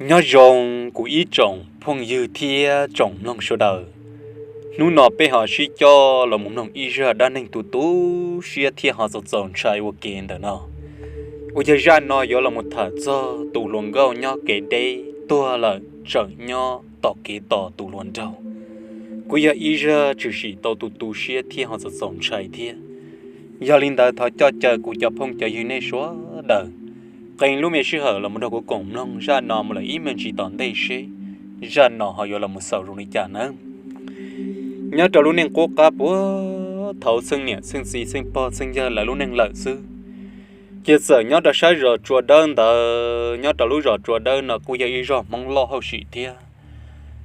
Nyob zoo kuv ib tsoom phooj ywg thiab tsoom mloog sawv daws. Hnub no peb ho sib coj los mus mloog ib zaj dab neeg tu tu siab thiab ho txaus txaus ntshai ua ke ntawm no. Uas yog zaj no yuav los mus tham txog tus hluas nkauj nyob kev deb tuag lawm tseem nyob tom kev tos tus hluas nraug. Kuj yog ib zaj tshwm sim tau tu tu siab thiab ho txaus txaus ntshai thiab. Yog li ntawd thov coj caw kuv cov phooj cov ywg nej sawv daws qee lub me sij hawm los mus nrog kuv koom mloog zaj no mus lawm ib me ntsis tom ntej seb zaj no ho yuav los mus xaus zoo li cas nawb. Nyob rau lub neej qub qab puag thaum txheej niam txheej txiv txheej pog txheej yawg lawv lub neej lawm xwb, ces txawm nyob rau sab zos Tsua Dawb ntawd, nyob rau lub zos Tsua Dawb no kuj yog ib zos Hmoob loj hauj sim thiab.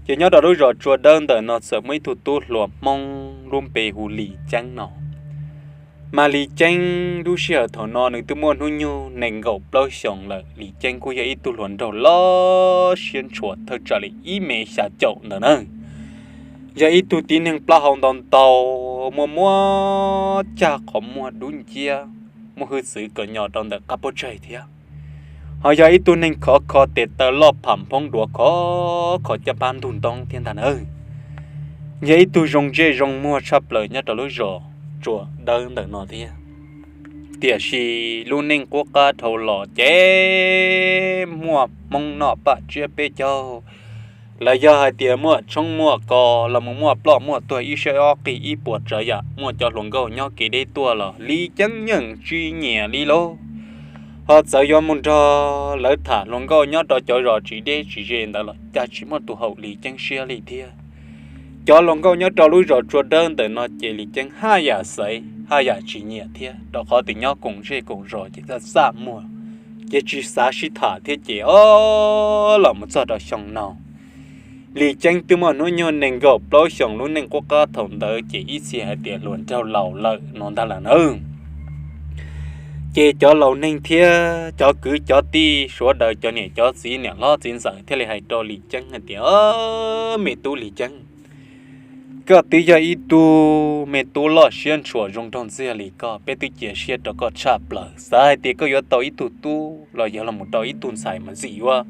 Ces nyob rau lub zos Tsua Dawb ntawm no txawm muaj ib tug tub hluas Hmoob lub npe hu Lis Ceeb no. Mas Lis Ceeb lub sij hawm thaum no nws twb muaj hnub nyoog nees nkaum plaub xyoos lawm. Lis Ceeb kuj yog ib tug hluas nraug loj siab ntshua thawj tsam li ib me xya caum ntawd na. Yog ib tug tib neeg plaub hau ntau ntau, muaj muaj cag qhov muag dub nciab, muaj hwj txwv kom nyo rau ntawm qab pob tsaig thiab. Ho yog ib tug neeg khov kho tes taw loj pham phoob duav khov kho caj pab ntug ntoo thiab ntag nawb. Yog ib tug zoo ntsej zoo muag tshaj plaws nyob rau lub zos Tsua Dawb ntawm no thiab. Tiam sis lub neej qub qab dhau los ces muaj Hmoob noj paj tsiab peb caug, los yog hais tias muaj tshoob muaj kos los mus muaj ploj muaj tuag ib sab ob qig ib puas tsav yam, muaj cov hluas nkauj nyob kev deb tuaj los Lis Ceeb yeej tsis nyiam li lauj. Ho txawm yuav mus nrog lawv tham hluas nkauj nyob rau cov zos tsis deb tsis ze ntawd los cas tsis muaj tus haum Lis Ceeb siab li thiab. Cov hluas nkauj nyob rau lub zos Tsua Dawb ntawm no ces Lis Ceeb haj yam xaiv haj yam tsis nyiam thiab, rau qhov tias nyob koom zej koom zos ces txaj txaj muag, ces tsis xav sib tham thiab ces o los mus txog rau xyoo no. Lis Ceeb twb muaj hnub nyoog nees nkaum plaub xyoos lub neej qub qab thaum ntawd ces ib txhia hais tias hluas nraug laus lawm no ntag lawm nawb. Ces cov laus neeg thiab cov kwv cov tij sawv daws cov niam cov txiv niam hlob txiv ntxawm thiaj li hais rau Lis Ceeb hais tias, me tub Lis Ceeb, koj twb yog ib tug me tub loj siab ntshua zoo nraug ntxiag li koj, peb twb cia siab rau koj tshaj plaws. Xav hais tias koj yuav tau ib tug tub los yog los mus rau ib tug ntxhais mas txim yuav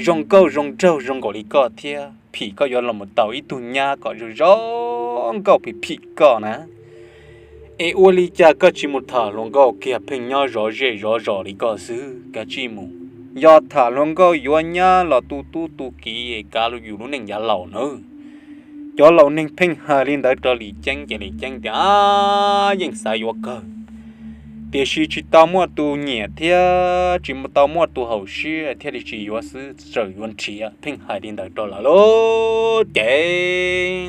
zoo nkauj zoo nraug zoo nkaus li koj thiab, phim koj yuav los mus tau ib tug nyab kom zoo zoo nkauj phim phim koj na. Es ua li cas koj tsis mus tham hluas nkauj kiag pheej nyob zov zej zov zos li koj xwb, kav tsij mus. Yog tham hluas nkauj yuav nyab los tu tub tu kiv es kav yus lub neej yav laus nawb. Cov laus neeg pheej hais li ntawd rau Lis Ceeb ces Lis Ceeb tias, a, yeej xav yuav kawg, tiam sis tsis tau muaj tus nyiam thiab tsis tau muaj tus haum siab thiaj li tsis yuav xwb, txawm yuav nrhiav, pheej hais li ntawd rau lawv lauj. Ces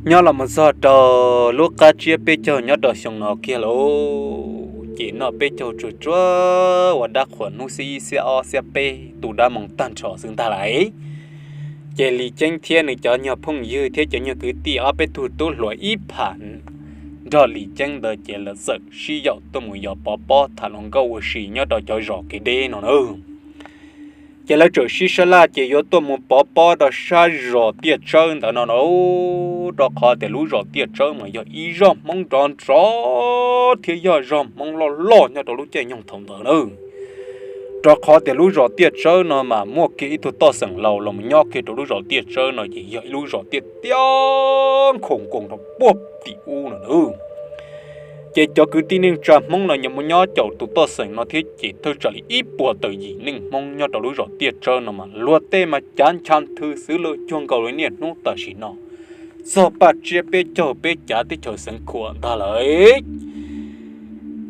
nyob los mus txog rau lub qab tsiab peb caug nyob rau xyoo no kiag lauj, ces noj peb caug tsuag tsuag ua dab qhuas hnub xiab ib xiab ob xiab peb tu dab moo tag nrho xwb ntag lauj. Ces Lis Ceeb thiab nws cov nyuag phooj ywg thiab cov nyuag kwv tij ob peb tug tub hluas ib pham nrog Lis Ceeb ntawd ces lawv txawm sib yaum tuaj mus yos pov pob tham hluas nkauj ua si nyob rau cov zos kev deb no na. Ces lawv txawm sib sab laj ces yuav tuaj mus pov pob rau sab zos Tiaj Tsawb ntawd no na, rau qhov tias lub zos Tiaj Tsawb mas yog ib zos Hmoob nrov nrov thiab yog zos Hmoob loj loj nyob rau lub caij nyoog thaum ntawd na. Rau qhov tias lub zos Tiaj Tsawb no mas muaj kiag ib tug toj xeem laus los nyob kiag rau lub zos Tiaj Tsawb no ces yog ib lub zos tiaj tiaj nkhaus nkoos rau puag tim ub no na. Ces cov kwv tij neej tsa Hmoob no nyob mus nyob caum tus toj xeem no thiab ces thawj tsam li ib puas tawm yim neej Hmoob nyob rau lub zos Tiaj Tsawb no mas luag tej mas cav ncha nthw xwb lawm cuag nkaus li niaj hnub tam sim no txog paj tsiab peb caug peb cav teb chaws Xeev Khuam ntag lawm.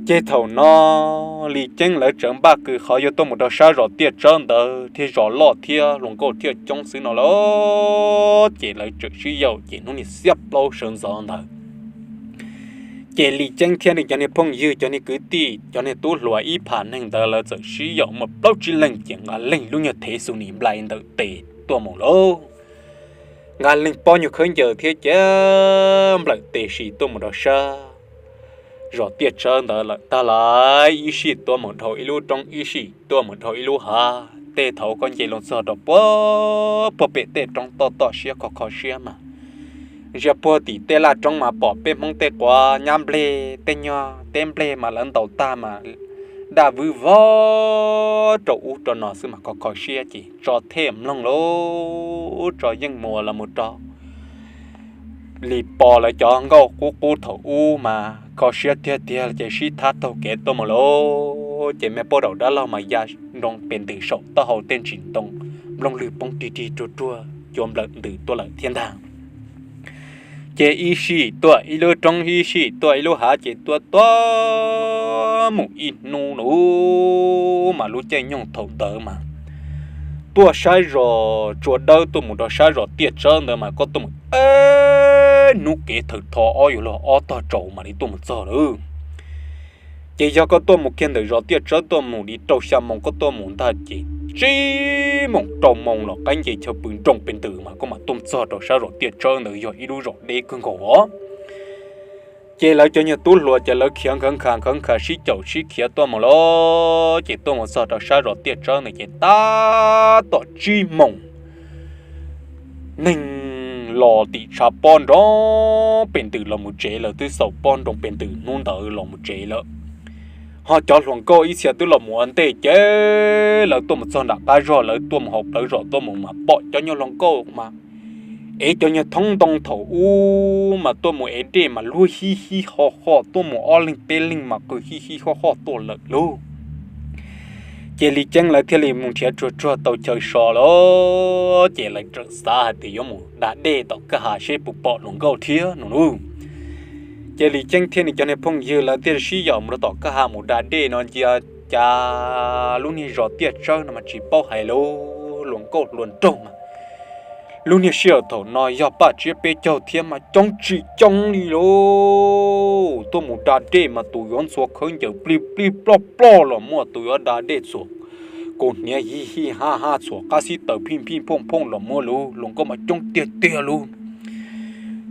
Ces thaum no Lis Ceeb lawv tseem npaj kws qhov yuav tuaj mus rau sab zos Tiaj Tsawb ntawd thiab zos loj thiab hluas nkauj thiaj coob xwb no lauj. Ces lawv tseem sib yaum ces hnub niaj xiab plaub sawv ntxov ntawd ces Lis Ceeb thiab nws cov niag phooj ywg cov niag kwv tij cov niag tub hluas ib pham neeg ntawd lawv txawm sib yaum muaj plaub tsib leeg ces nqa leeg lub nyuag thev xus nis nplai ntawm tes tuaj mus lauj. Nqa leeg pob nyuag khaub ncaws thiab ces nplawm tes sis tuaj mus rau sab zos Tiaj Tsawb ntawd lawm tag lawm, ib sij tuaj mus dhau ib lub roob ib sij tuaj mus dhau ib lub hav. Tej thaum koj nce loo txog rau puag pem tej roob toj toj siab kho kho siab mas zias puag tim tej laj roob mas pom peb Hmoob tej quav nyab nplej tej nyuag teb nplej mas lawv ntaus tag mas daj vwb vog rau ub rau no xwb mas kho kho siab ces Tso Thej mloog lub Tso Yeej Muas los mus rau Lis Pos lawv cov nkauj qub qub thaum ub mas kho siab tiag tiag ces sib thab taug kev tuaj mus lauj. Ces me poj daum dab laug mas ya nroo pes ntws saum taub hau tej ntsis ntoo, nplooj lwg poob rig rig ruag ruag cua nplawm ntws tuaj lawm thiab ntag. Ces ib sij tuaj ib lub roob, ib sij tuaj ib lub hav, ces tuaj tuaj mus ib hnub no mas lub caij nyoog thaum ntawd mas tuaj sab zos Tsua Dawb tuaj mus rau sab zos Tiaj Tsawb ntawd mas koj tuaj mus ib hnub kev thawm tho ob yuav luag ob tog tsaus mam li tuaj mus txog lawm. Ces yog koj tuaj mus kiag ntawm zos Tiaj Tsawb tuaj mus li rau xya moo koj tuaj mus ntag ces tsib moos rau moo los qaib nce chaw pw nroo pes ntws mas koj mam tuaj txog rau sab zos Tiaj Tsawb ntawd yog ib lub zos deb kawg nkaus os. Ces lawv cov nyuag tub hluas ces lawv khiav nkhav nkhav nkhav nkhav sib caum sib khiav tuaj mus lawm ces tuaj mus txog rau sab zos Tiaj Tsawb ntawd ces tab tom tsib moos neeg los tim tshav pob nroo pes ntws los mus tsev lawm, twb xaus pob nroo pes ntws hnub ntawd los mus tsev lawm. Ho cov hluas nkauj ib txhia twb los mus ua ntej ces lawv tuaj mus txog nram qab zog, lawv tuaj mus hauv plawv zos tuaj mus mas pom cov nyuag hluas nkauj mas ev cov nyuag thoob ntoo thaum ub mas tuaj mus ev dej mas luag hij hij ho ho tuaj mus ob leeg peb leeg mas qw hij hij ho ho tuaj lawm lauj. Ces Lis Ceeb lawv thiaj li mus nrhiav tsuag tsuag tau chaw so lawm ces lawv txawm xav hais tias yuav mus da dej tom kwj ha seb puas pom hluas nkauj thiab no lauj. Ces Lis Ceeb thiab nws cov niag phooj ywg lawv thiaj sib yaum mus rau tom kwj ha mus da dej no cia cas lub niag zos Tiaj Tsawb no mas tsis paub hais lauj, hluas nkauj hluas nraug mas lub niag sij hawm thaum no yog paj tsiab peb caug thiab mas coob tsis coob li lauj. Tuaj mus da dej mas tus yuav ntxhua khaub ncaws plig plig ploj ploj los muaj, tus yuav da dej txhuam kaus hniav hij hij ha ha txhuam qab xib taws phij phij phooj phooj los muaj lauj, hluas nkauj mas coob tiag tiag lauj.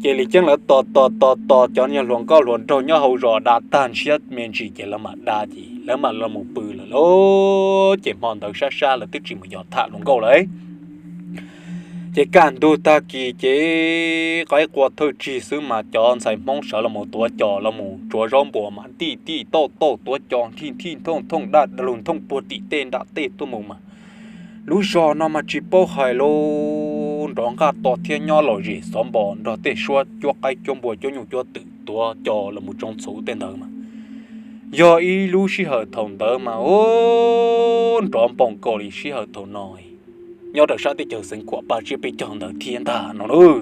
Ces Lis Ceeb lawv tos tos tos tos cov niag hluas nkauj hluas nraug nyob hauv zos da tag ntshiab me ntsis ces lawv mam da ces lawv mam los mus pw lawm lauj. Ces hmo ntawd sab sab lawv twb tsis mus yos tham hluas nkauj lawm. Ces kaj ntug tag kis ces qaib qua thawj tsig xwb mas cov ntxhais Hmoob sawv los mus tuav cos los mus tsuav zaub npuas mas tij tij tauj tauj tuav cos nthij nthij thooj thooj daj lug thooj puag tim tej nram tej tuaj mus mas lub zos no mas tsis paub hais lauj, nrov nqaj to thiab nyob lom zem xov npos nrog tej suab cuab qaib cuab npua cuab nyuj cuab twm tuav cos los mus tsoo txhuv tej ntawd mas yog ib lub sij hawm thaum ntawd mas ub nrov npoo nkaus li sij hawm thaum no nyob rau sab teb chaws Xeev Khuam paj tsiab peb caug ntawd thiab ntag no lauj.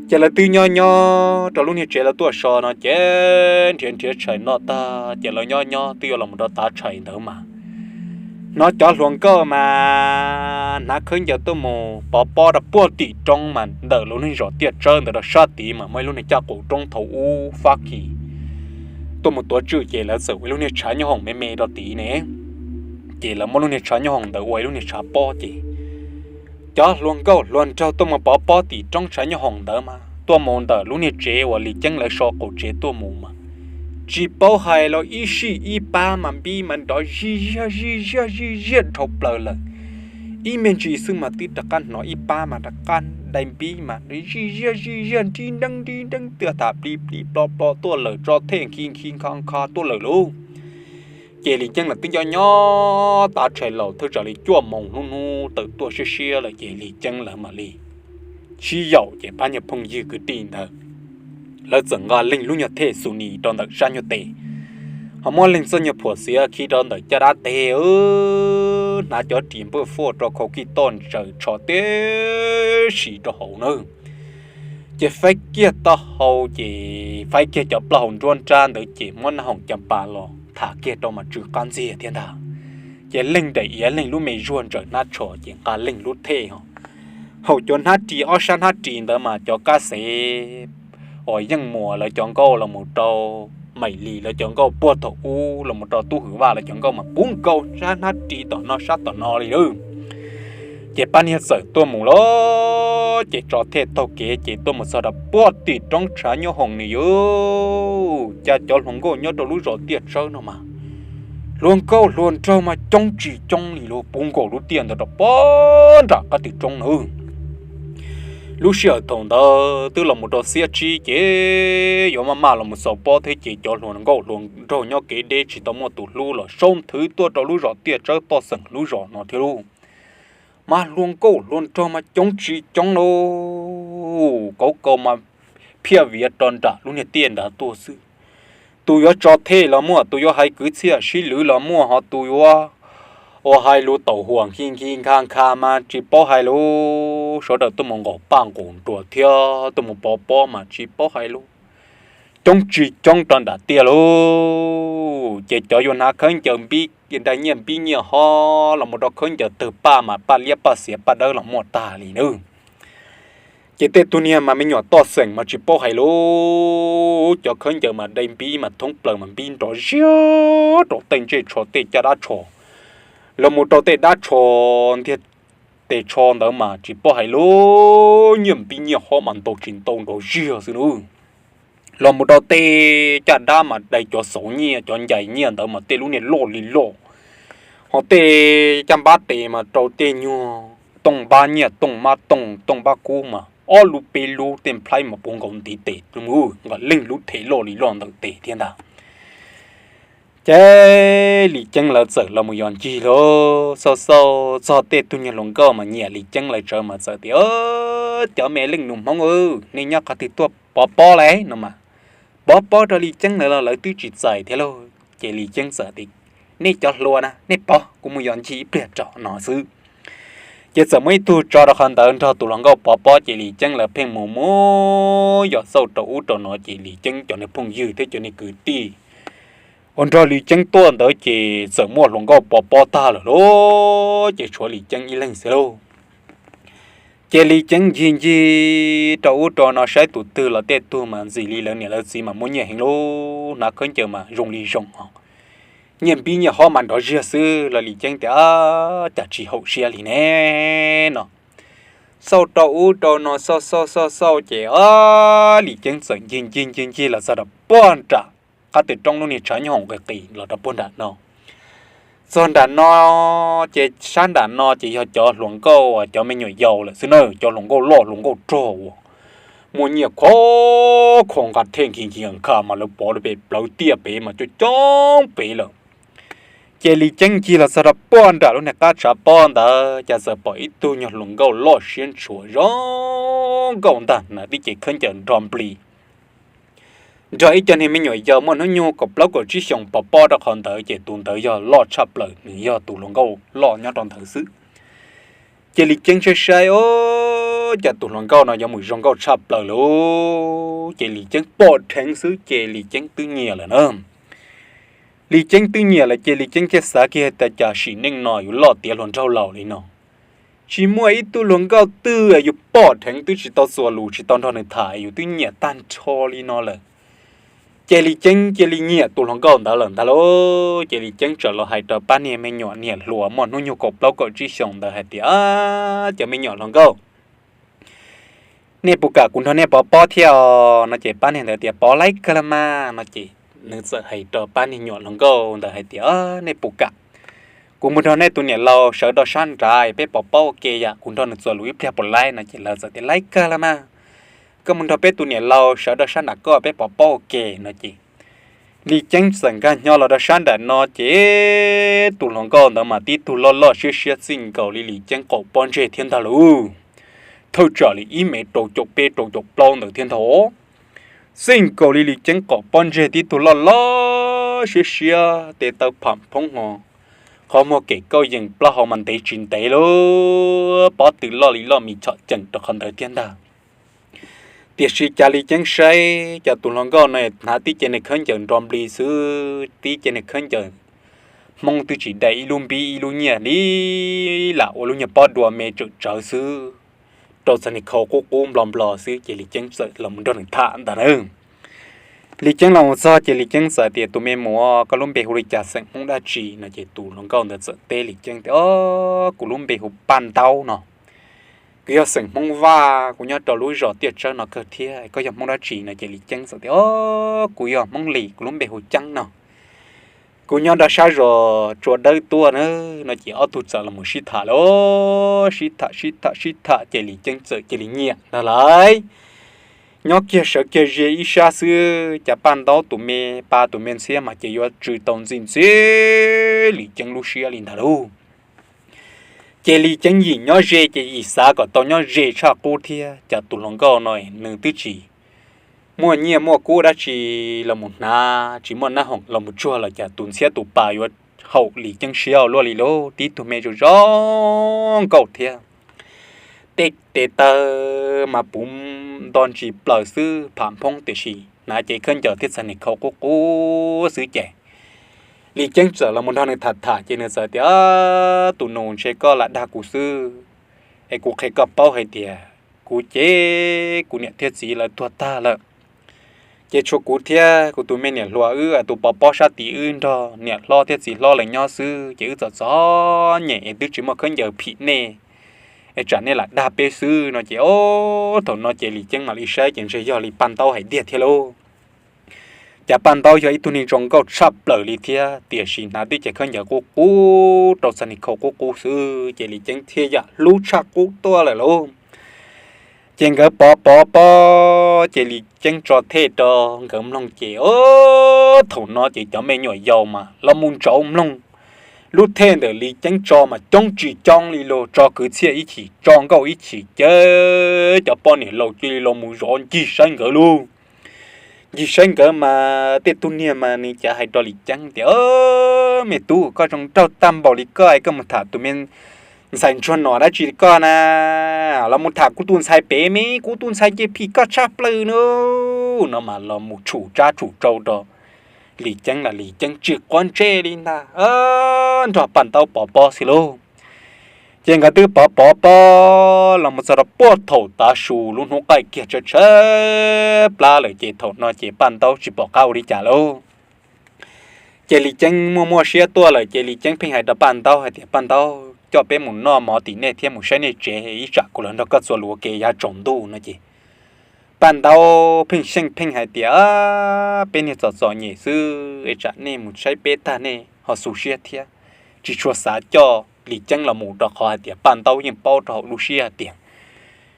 Ces lawv twb nyob nyob rau lub niag tsev lawv tuaj so no ces nrhiav nrhiav tshais noj tag ces lawv nyob nyob twb yuav los mus rau tav tshais ntawd mas hnov cov hluas nkauj mas hnav khaub ncaws tuaj mus pov pob rau puag tim roob mas ntawm lub niag zos Tiaj Tsawb ntawd rau sab tid mas muaj ib lub niag caj qus roob thaum ub Fab Kis tuaj mus tuav tswj ces lawv txawm ua ib lub niag tshav nyob hoom me me rau tid ne. Ces lawv muab lub niag tshav nyob hoom ntawd ua ib lub niag tshav pob ces cov hluas nkauj hluas nraug tuaj mus pov pob tim roob tshav nyob hoom ntawd mas tuaj mus ntawm lub niag tsev uas Lis Ceeb lawv so qaum tsev tuaj mus mas tsis paub hais los ib sij ib pab mas npib mas nrov zij ziag zij ziag zij ziag dhau plaws lawm. Ib me ntsis xwb mas twb rov qab hnov ib pab mas rov qab dai npib mas zij ziag zij ziag nrib nreeb nrib nreeb twb tham plig plig plo plo tuaj lawm, Tso Thej nkhi nkhi nkha nkha tuaj lawm lauj. Ces Lis Ceeb lawv twb nyob nyob tav tshais laus thawj tsam li cuaj moos hnub hnub tawm tuaj siab siab lawm ces Lis Ceeb lawv mam li sib yaum ces pab nyuag phooj ywg kwv tij ntawd lawv txawm nqa leeg lub nyuag thej xu ni rau ntawm sab nyuag tes, ho muab leeg txoj nyuag phuam xiav khi rau ntawm caj dab teg, hnav cov ris npawj foj rau khau kij toj ntsaws tsho tib si rau hauv na. Ces faib kiag taub hau ces faib kiag cov plaub hau nruab nrab ntawd ces muab nab hoom ca pas los tham kiag rau mas tsw qab ntxiag thiab ntag. Ces leeg daim iav leeg lub me zuag ntsaws hnab tsho ces nqa leeg lub thej ho haum cov hnab ris, ob sab hnab ris ntawd mas cov kab xev uas Yeej Muas lawv cov nkauj los mus rau Maim Lis lawv cov nkauj puag thaum ub los mus rau Tub Hwm Vaj lawv cov nkauj mas puv nkaus sab hnab ris tom no sab tom no li lauj. Ces pab niag txawm tuaj mus lawm ces Tso Thej taug kev ces tuaj mus txog rau puag tim roob tshav nyob hoom nws yus, cas cov hluas nkauj nyob rau lub zos Tiaj Tsawb no mas hluas nkauj hluas nraug mas coob tsis coob li lauj, puv nkaus lub tiaj ntawd rau puag nram qab tim roob na. Lub sij hawm thaum ntawd twb los mus rau xiab tsib ces yuav maj maj los mus xaus pob thiab ces cov hluas nkauj hluas nraug nyob kev deb tsis tau muaj tus hlub los sau nthwv tuaj rau lub zos Tiaj Tsawb toj xeem lub zos no thiab lauj. Mas hluas nkauj hluas nraug mas coob tsis coob lauj, kauv kaus mas phiaj viav rau nram lub niag tiaj nrad tuaj xwb. Tus yuav tso thej los muaj, tus yuav hais kwv txhiaj sib lwv los muaj, ho tus yuav ua hais lus taum huam nkhi nkhi nkha nkha mas tsis paub hais lauj. Sawv daws tuaj mus nqaum paj nqaum nruas thiab tuaj mus pov pob mas tsis paub hais lauj. Coob tsis coob rau nram tiaj lauj. Ces cov yuav hnav khaub ncaws npib nra nyiaj npib nyiaj hob los mus rau khaub ncaws tawg paj mas paj liab paj xiav paj dawb los muaj tag li nawb. Ces tej tug niag mas me nyuam toj xeem mas tsis paub hais lauj, cov khaub ncaws mas dai npib mas thoob plaws mas npib nrov ziag rau tej ntsej tsho tej caj dab tsho, los mus rau tej dab tsho ntiag tes tsho ntawd mas tsis paub hais lauj, nyiaj npib nyiaj hob mas ntau tsis ntau nrov ziag xwb nawb. Los mus rau tej caj dab mas dai cov xauv nyiaj cov ncais nyiaj ntawd mas tej lub niag loj li loj, ho tej caj npab tes mas rau tej nyuag tooj npab nyiaj tooj npab tooj tooj npab kub mas ob lub peb lub tej nplhaib mas puv nkaus ntiv tes, nqas leej lub them loj li loj ntawm tes thiab ntag. Ces Lis Ceeb lawv txawm los mus yos ncig lauj, xauj xauj txog tej tug nyuag hluas nkauj mas nyiam Lis Ceeb lawv tsawv mas txawm tias, Cov me leej nus Hmoob, nej nyob qhov twg tuaj pov pob lauj? No mas pov pob rau Lis Ceeb lawv los lawv twb tsis txais thiab lauj. Ces Lis Ceeb txawm tias, Nej cov hluas na, nej pov, kuv mus yos ncig ib pliag rov no xwb. Ces txawm muaj ib tug tso rau qhov ntawd nrog tus hluas nkauj pov pob, ces Lis Ceeb lawv pheej mus mus yos xauj rau ub rau no, ces Lis Ceeb cov niag phooj ywg thiab cov niag kwv tij uas nrog Lis Ceeb tuaj ntawd ces txawm muaj hluas nkauj pov pob tag lawm lauj, ces tshuav Lis Ceeb ib leeg xwb lauj. Ces Lis Ceeb ncig ncig rau ub rau no saib tus twg los tej tug mas ntxim li lawv niam lawv txiv mas muaj nyiaj heev lauj, hnav khaub ncaws mas zoo li zoo os, nyiaj npib nyiaj hob mas nrov ziag xwb los Lis Ceeb tias, Cas tsis haum siab li ne? No xauj rau ub rau no xauj xauj xauj xauj ces Lis Ceeb txawm ncig ncig ncig ncig los txog rau puag nram qab twg roob lub niag tshav nyob hoom qis qis los rau puag nram no. Txog nram no ces sab nram no ces yog cov hluas nkauj cov me nyuam yaus lawm xwb na, cov hluas nkauj loj hluas nkauj rog uas muaj nyiaj khov kho nqa thej nkig nkig nkha mas lawv pov rau pem plawv tiaj pem mas coob coob pem lawm. Ces Lis Ceeb ncig los txog rau puag nram lub niag qab tshav pob ntawd cas txawm pom ib tug nyuag hluas nkauj loj siab ntshua zoo nkauj ntag, hnav tib ce khaub ncaws nrog nplig, nrog ib co niag me nyuam yaus muaj hnub nyoog kaum plaub kaum tsib xyoos pov pob rau qhov ntawd, ces tus ntawd yog loj tshaj plaws, nws yog tus hluas nkauj loj nyob rau ntawd xwb. Ces Lis Ceeb saib saib, Ov, cas tus hluas nkauj no yuav mus zoo nkauj tshaj plaws lauj? Ces Lis Ceeb pom dheev xwb ces Lis Ceeb twb nyiam lawm na. Lis Ceeb twb nyiam lawm ces Lis Ceeb thiaj xav kiag tias cas sim neej no yus loj tiav hluas nraug laus li no, tsis muaj ib tug hluas nkauj twg yus pom dheev twb tsis tau txuas lus tsis tau nrog nws tham yus twb nyiam tag nrho li no lawm. Ces Lis Ceeb cia li nyiam tus hluas nkauj ntawd lawm ntag lauj. Ces Lis Ceeb txawm los hais rau pab niag me nyuam niam hluas muaj hnub nyoog kaum plaub kaum tsib xyoos ntawd hais tias, Cov me nyuam hluas nkauj, nej puas kam kuv nrog nej pov pob thiab os? No ces pab niag ntawd tias, Pov laib kawg los mas. No ces nws txawm hais rau pab niag nyuam hluas nkauj ntawd hais tias, Nej puas kam kuv mus nrog nej tus niam laus sawv rau sab nrad peb pov pob ua ke yam kuv nrog nws txuas lus ib pliag puas laib? No ces lawv txawm tias, Laib kawg los mas, koj mus nrog peb tus niam laus sawv rau sab nram koj peb pov pob ua ke. No ces Lis Ceeb txawm nkag nyo los rau sab nram no ces tus hluas nkauj ntawd mas tib tug loj loj siab siab txij nkaus li Lis Ceeb qaum pob ntseg thiab ntag lauj. Thawj tsam li ib mev rau caum peb rau caum plaub ntawd thiab ntag. Txij nkaus li Lis Ceeb qaum pob ntseg tib tug loj loj siab siab tes taw pham phoob ho, qhov muag kem kauj yees plaub hau mas ntev tsis ntev lauj, pob tw loj li loj mis chom ceem rau qhov ntawd thiab ntag. Tiam sis cas Lis Ceeb saib cas tus hluas nkauj no hnav tib ce niag khaub ncaws nro nplig xwb, tib ce niag khaub ncaws Hmoob twb tsis dai ib lub npib ib lub nyiaj li, lam ua lub nyuag pob dua me tsawm tsawv xwb, rau txog niag khau qub qub nplo nplo xwb ces Lis Ceeb txawm los mus nrog nws tham ntag na. Lis Ceeb los mus txog ces Lis Ceeb txawm tias, Tus me muam, koj lub npe hu li cas, xeem Hmoob dab tsi? No ces tus hluas nkauj ntawd txawm teb Lis Ceeb tias, Kuv lub npe hu Paj Ntaub no, kuv yog xeem Hmoob Vaj, kuv nyob rau lub zos Tiaj Tsawb no kawg thiab. Koj yog Hmoob dab tsi? No ces Lis Ceeb txawm tias, Kuv yog Hmoob Lis, kuv lub npe hu Ceeb no. Kuv nyob nrog sab zos tsua dawb tuaj na. No ces ob tug txawm los sib tham lawm, sib tham sib tham sib tham ces Lis Ceeb txawm cia li nyiam ntag lauj. Nyob kiag sawv kiag ze ib sab xwb, cas Paj Ntaub tus me pa tus me ntxhiab mas ces yuav tsw tau ntxim ntxim Lis Ceeb lub siab li ntag lauj. Ces Lis Ceeb yim nyob ze ces yim xav kom tau nyob ze tshaj qub thiab, cas tus hluas nkauj no nws twb tsis muaj nyiaj muaj kub dab tsi los mus hnav, tsis muaj nab hoom los mus tsuag los cas tus ntxhiab tus pa yuav haum Lis Ceeb siab luaj li lauj. Tib tug me zoo zoo nkauj thiab, tej tes taw mas puv nto ntsis plaws xwb pham phoob, tiam sis hnav cev khaub ncaws thiab txhais nis khau qub qub xwb ces Lis Ceeb txawm los mus nrog nws tham tham ces nws txawm tias, Tus nus, ntshe koj lam dag kuv xwb, es kuv qhia koj paub hais tias kuv ces kuv niam thiab txiv lawv tuag tag lawm, ces tshuav kuv thiab kuv tus me niam hluas wb tus pov pob sab tid wb nrog niam hlob thiab txiv hlob lawv nyob xwb, ces wb txom txom nyem es twb tsis muaj khaub ncaws phim nej, es tsam nej lam dag peb xwb no ces, o, thaum no ces Lis Ceeb mam li saib ces ntshe yog li Paj Ntaub hais tiag thiab lauj. Cas Paj Ntaub yog ib tug neeg zoo nkauj tshaj plaws li thiab, tiam sis hnav tib cev khaub ncaws qub qub rau txhais nis khau qub qub xwb ces Lis Ceeb thiaj yam hlub tshaj qub tuaj lawm lauj. Ces nkawd pov pov pob ces Lis Ceeb tso thej rau nkawd mloog ces, o, thaum no ces cov me nyuam yaus mas los mus ntsauv mloog lub thej ntawm Lis Ceeb tso mas coob tsis coob li lauj, tso kwv txhiaj ib chim, tso nkauj ib chim, ces cov poj niam laus cia li los mus zov ncig saib nkawd lauj. Ncig saib nkawd mas tej tug niag mas nws cav hais rau Lis Ceeb tias, Me tub, koj zoo nraug tag npaum li koj es koj mus tham tus me ntxhais ntsuag no dab tsi koj na, los mus tham kuv tus ntxhais pem me, kuv tus ntxhais ces phim koj tshaj plaws no. No mas los mus tshum tsab tshum tsau rau Lis Ceeb los Lis Ceeb tsis quav ntsej li ntag, nrog Paj Ntaub pov pob xwb lauj. Ces nkawd twb pov pov pob los mus txog rau puag thaum tav su lub hnub qaij kiag tshav tshav plab lawm ces thaum no ces Paj Ntaub tsis pom qab ua li cas lauj. Ces Lis Ceeb muaj muaj siab tuaj lawm ces Lis Ceeb pheej hais rau Paj Ntaub hais tias, Paj Ntaub, coj peb mus noj mov tim nej thiab mus saib nej tsev ib tsam kuv los nrog koj txuas lus ua ke yav tsaus ntuj no ces Paj Ntaub pheej xyeej pheej hais tias, Peb niag txom txom nyem xwb es tsam nej mus saib peb tag nej ho xu siab thiab. Tsis tshua xav coj Lis Ceeb los mus rau qhov hais tias Paj Ntaub yeej paub rau hauv lub siab hais tias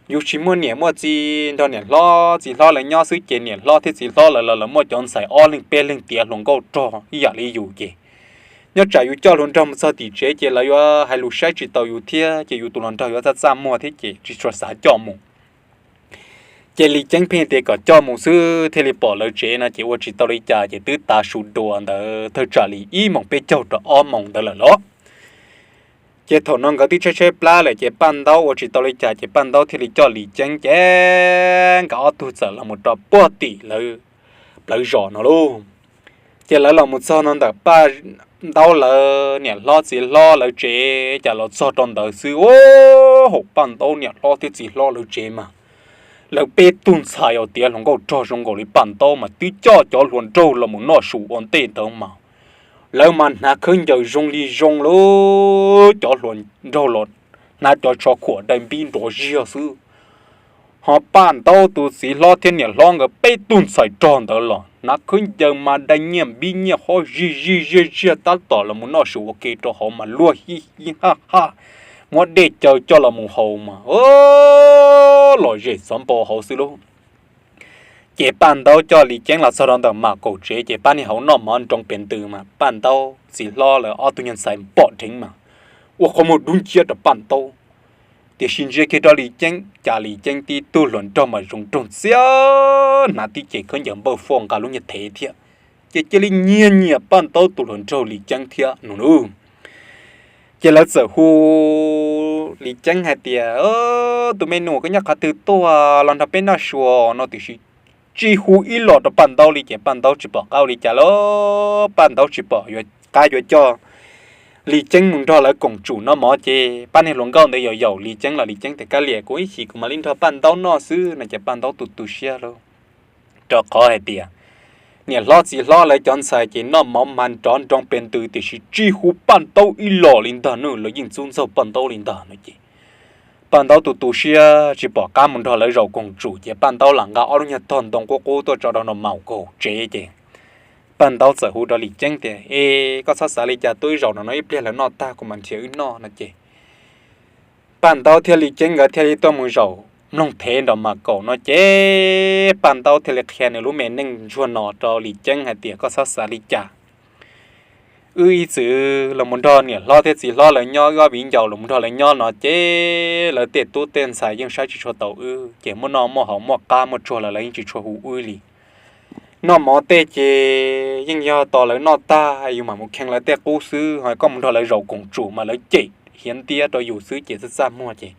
yus tsis muaj niam muaj txiv nrog niam hlob txiv hlob lawv nyob xwb ces niam hlob thiab txiv hlob lawv los lawv muaj cov ntxhais ob leeg peb leeg tiav hluas nkauj rog ib yam li yus ces nyob tsam yus coj hluas nraug mus txog tim tsev ces lawv yuav hais lus saib tsis taus yus thiab ces yus tus hluas nraug yuav txaj txaj muag thiab ces tsis tshua xav coj mus. Ces Lis Ceeb pheej tias kom coj mus xwb thiaj li pom lawv tsev no ces ua tsis tau li cas ces twb tav su dua ntawd thawj tsam li ib moos peb caug rau ob moos ntawd lawm los. Ces thaum no nkawd twb tshaib tshaib plab lawm ces Paj Ntaub ua tsis tau li cas ces Paj Ntaub thiaj li coj Lis Ceeb ces nkawd ob tug txawm los mus rau puag tim lawv plawv zos no lauj. Ces lawv los mus txog no ntawm Paj Ntaub lawv niam hlob txiv hlob lawv tsev, cas los txog rau ntawd xwb, hauv Paj Ntaub niam hlob thiab txiv hlob lawv tsev mas lawv peb tug ntxhais uas tiav hluas nkauj rog zoo nkaus li Paj Ntaub mas twb coj cov hluas nraug los mus noj su ua ntej ntawd mas lawv mas hnav khaub ncaws zoo li zoo lauj, cov hluas nraug los hnav cov tsho khuam dai npib nrov ziag xwb. Ho Paj Ntaub tus txiv hlob thiab niam hlob nkawd peb tug ntxhais rog ntawd los hnav khaub ncaws mas dai nyiaj npib nyiaj hob zig zig ziag ziag tab tom los mus noj su ua ke rau hauv mas luag hij hij haj haj, muab dej caw coj los mus haus mas lom zem xov npau hauv xwb lauj. Ces Paj Ntaub coj Lis Ceeb los txog rau ntawm Mam Kaum tsev ces pab niag hauv noj mov nroo pes ntws mas Paj Ntaub txiv hlob lawv ob tug nyuag ntxhais pom dheev mas ua qhov muag dub nciab rau Paj Ntaub. Tiam sis ntsia kiag rau Lis Ceeb cas Lis Ceeb tib tug hluas nraug mas zoo nraug ntxiag, hnav tib ce khaub ncaws npawj foj nqa lub nyuag thev thiab, ces cia li nyiag nyiam Paj Ntaub tus hluas nraug Lis Ceeb thiab no lauj. Ces lawv txawm hu Lis Ceeb hais tias, Tus me nus, koj nyob qhov twg tuaj los nrog peb noj su no, tiam sis tsis hu ib los rau Paj Ntaub li ces Paj Ntaub tsis pom qab ua li cas lauj. Paj Ntaub tsis pom yuav qab yuav coj Lis Ceeb mus nrog lawv koom tsum noj mov ces pab niag hluas nkauj ntawd yaum yaum Lis Ceeb los Lis Ceeb tias, Kab liam, kuv ib chim kuv mam li nrog Paj Ntaub noj xwb no ces Paj Ntaub tu tu siab lauj. Rau qhov hais tias niam hlob txiv hlob lawv cov ntxhais ces noj mov mas nrov nroo pes ntws tiam sis tsis hu Paj Ntaub ib los li ntag, nws lawv yeej ntxub ntxaug Paj Ntaub li ntag no ces Paj Ntaub tu tu siab tsis pom qab mus nrog lawv zaum koom tsum ces Paj Ntaub lam nqa ob lub nyuag tog ntoo qub qub tuaj tso rau nram Maum Kaum tsev ces Paj Ntaub txawm hu rau Lis Ceeb tias, Es koj txhob xav li cas, tuaj wb zaum no no, ib pliag lawv noj tag kuv mam nrhiav wb noj no ces Paj Ntaub thiab Lis Ceeb nkawd thiaj li tuaj mus zaum mloog thev nram mas kaum no ces Paj Ntaub thiaj li qhia nws lub me neej ntsuag no rau Lis Ceeb hais tias, Koj txhob xav li cas, wb ib txwm los mus nrog niam hlob thiab txiv hlob lawv nyob, wb ob viv ncaus los mus nrog lawv nyob no ces lawv tej tub tej ntxhais yeej saib tsis tshua taus wb, ces muaj noj muaj haus muaj qab muaj tsuag los lawv yeej tsis tshua hu wb li. Noj mov tej ces yeej yog tos lawv noj tag yus mam mus khee lawv tej qub xwb, ho koj mus nrog lawv zaum koom tsum mas lawv cem hiav ntiab rau yus xwb ces txaj txaj muag ces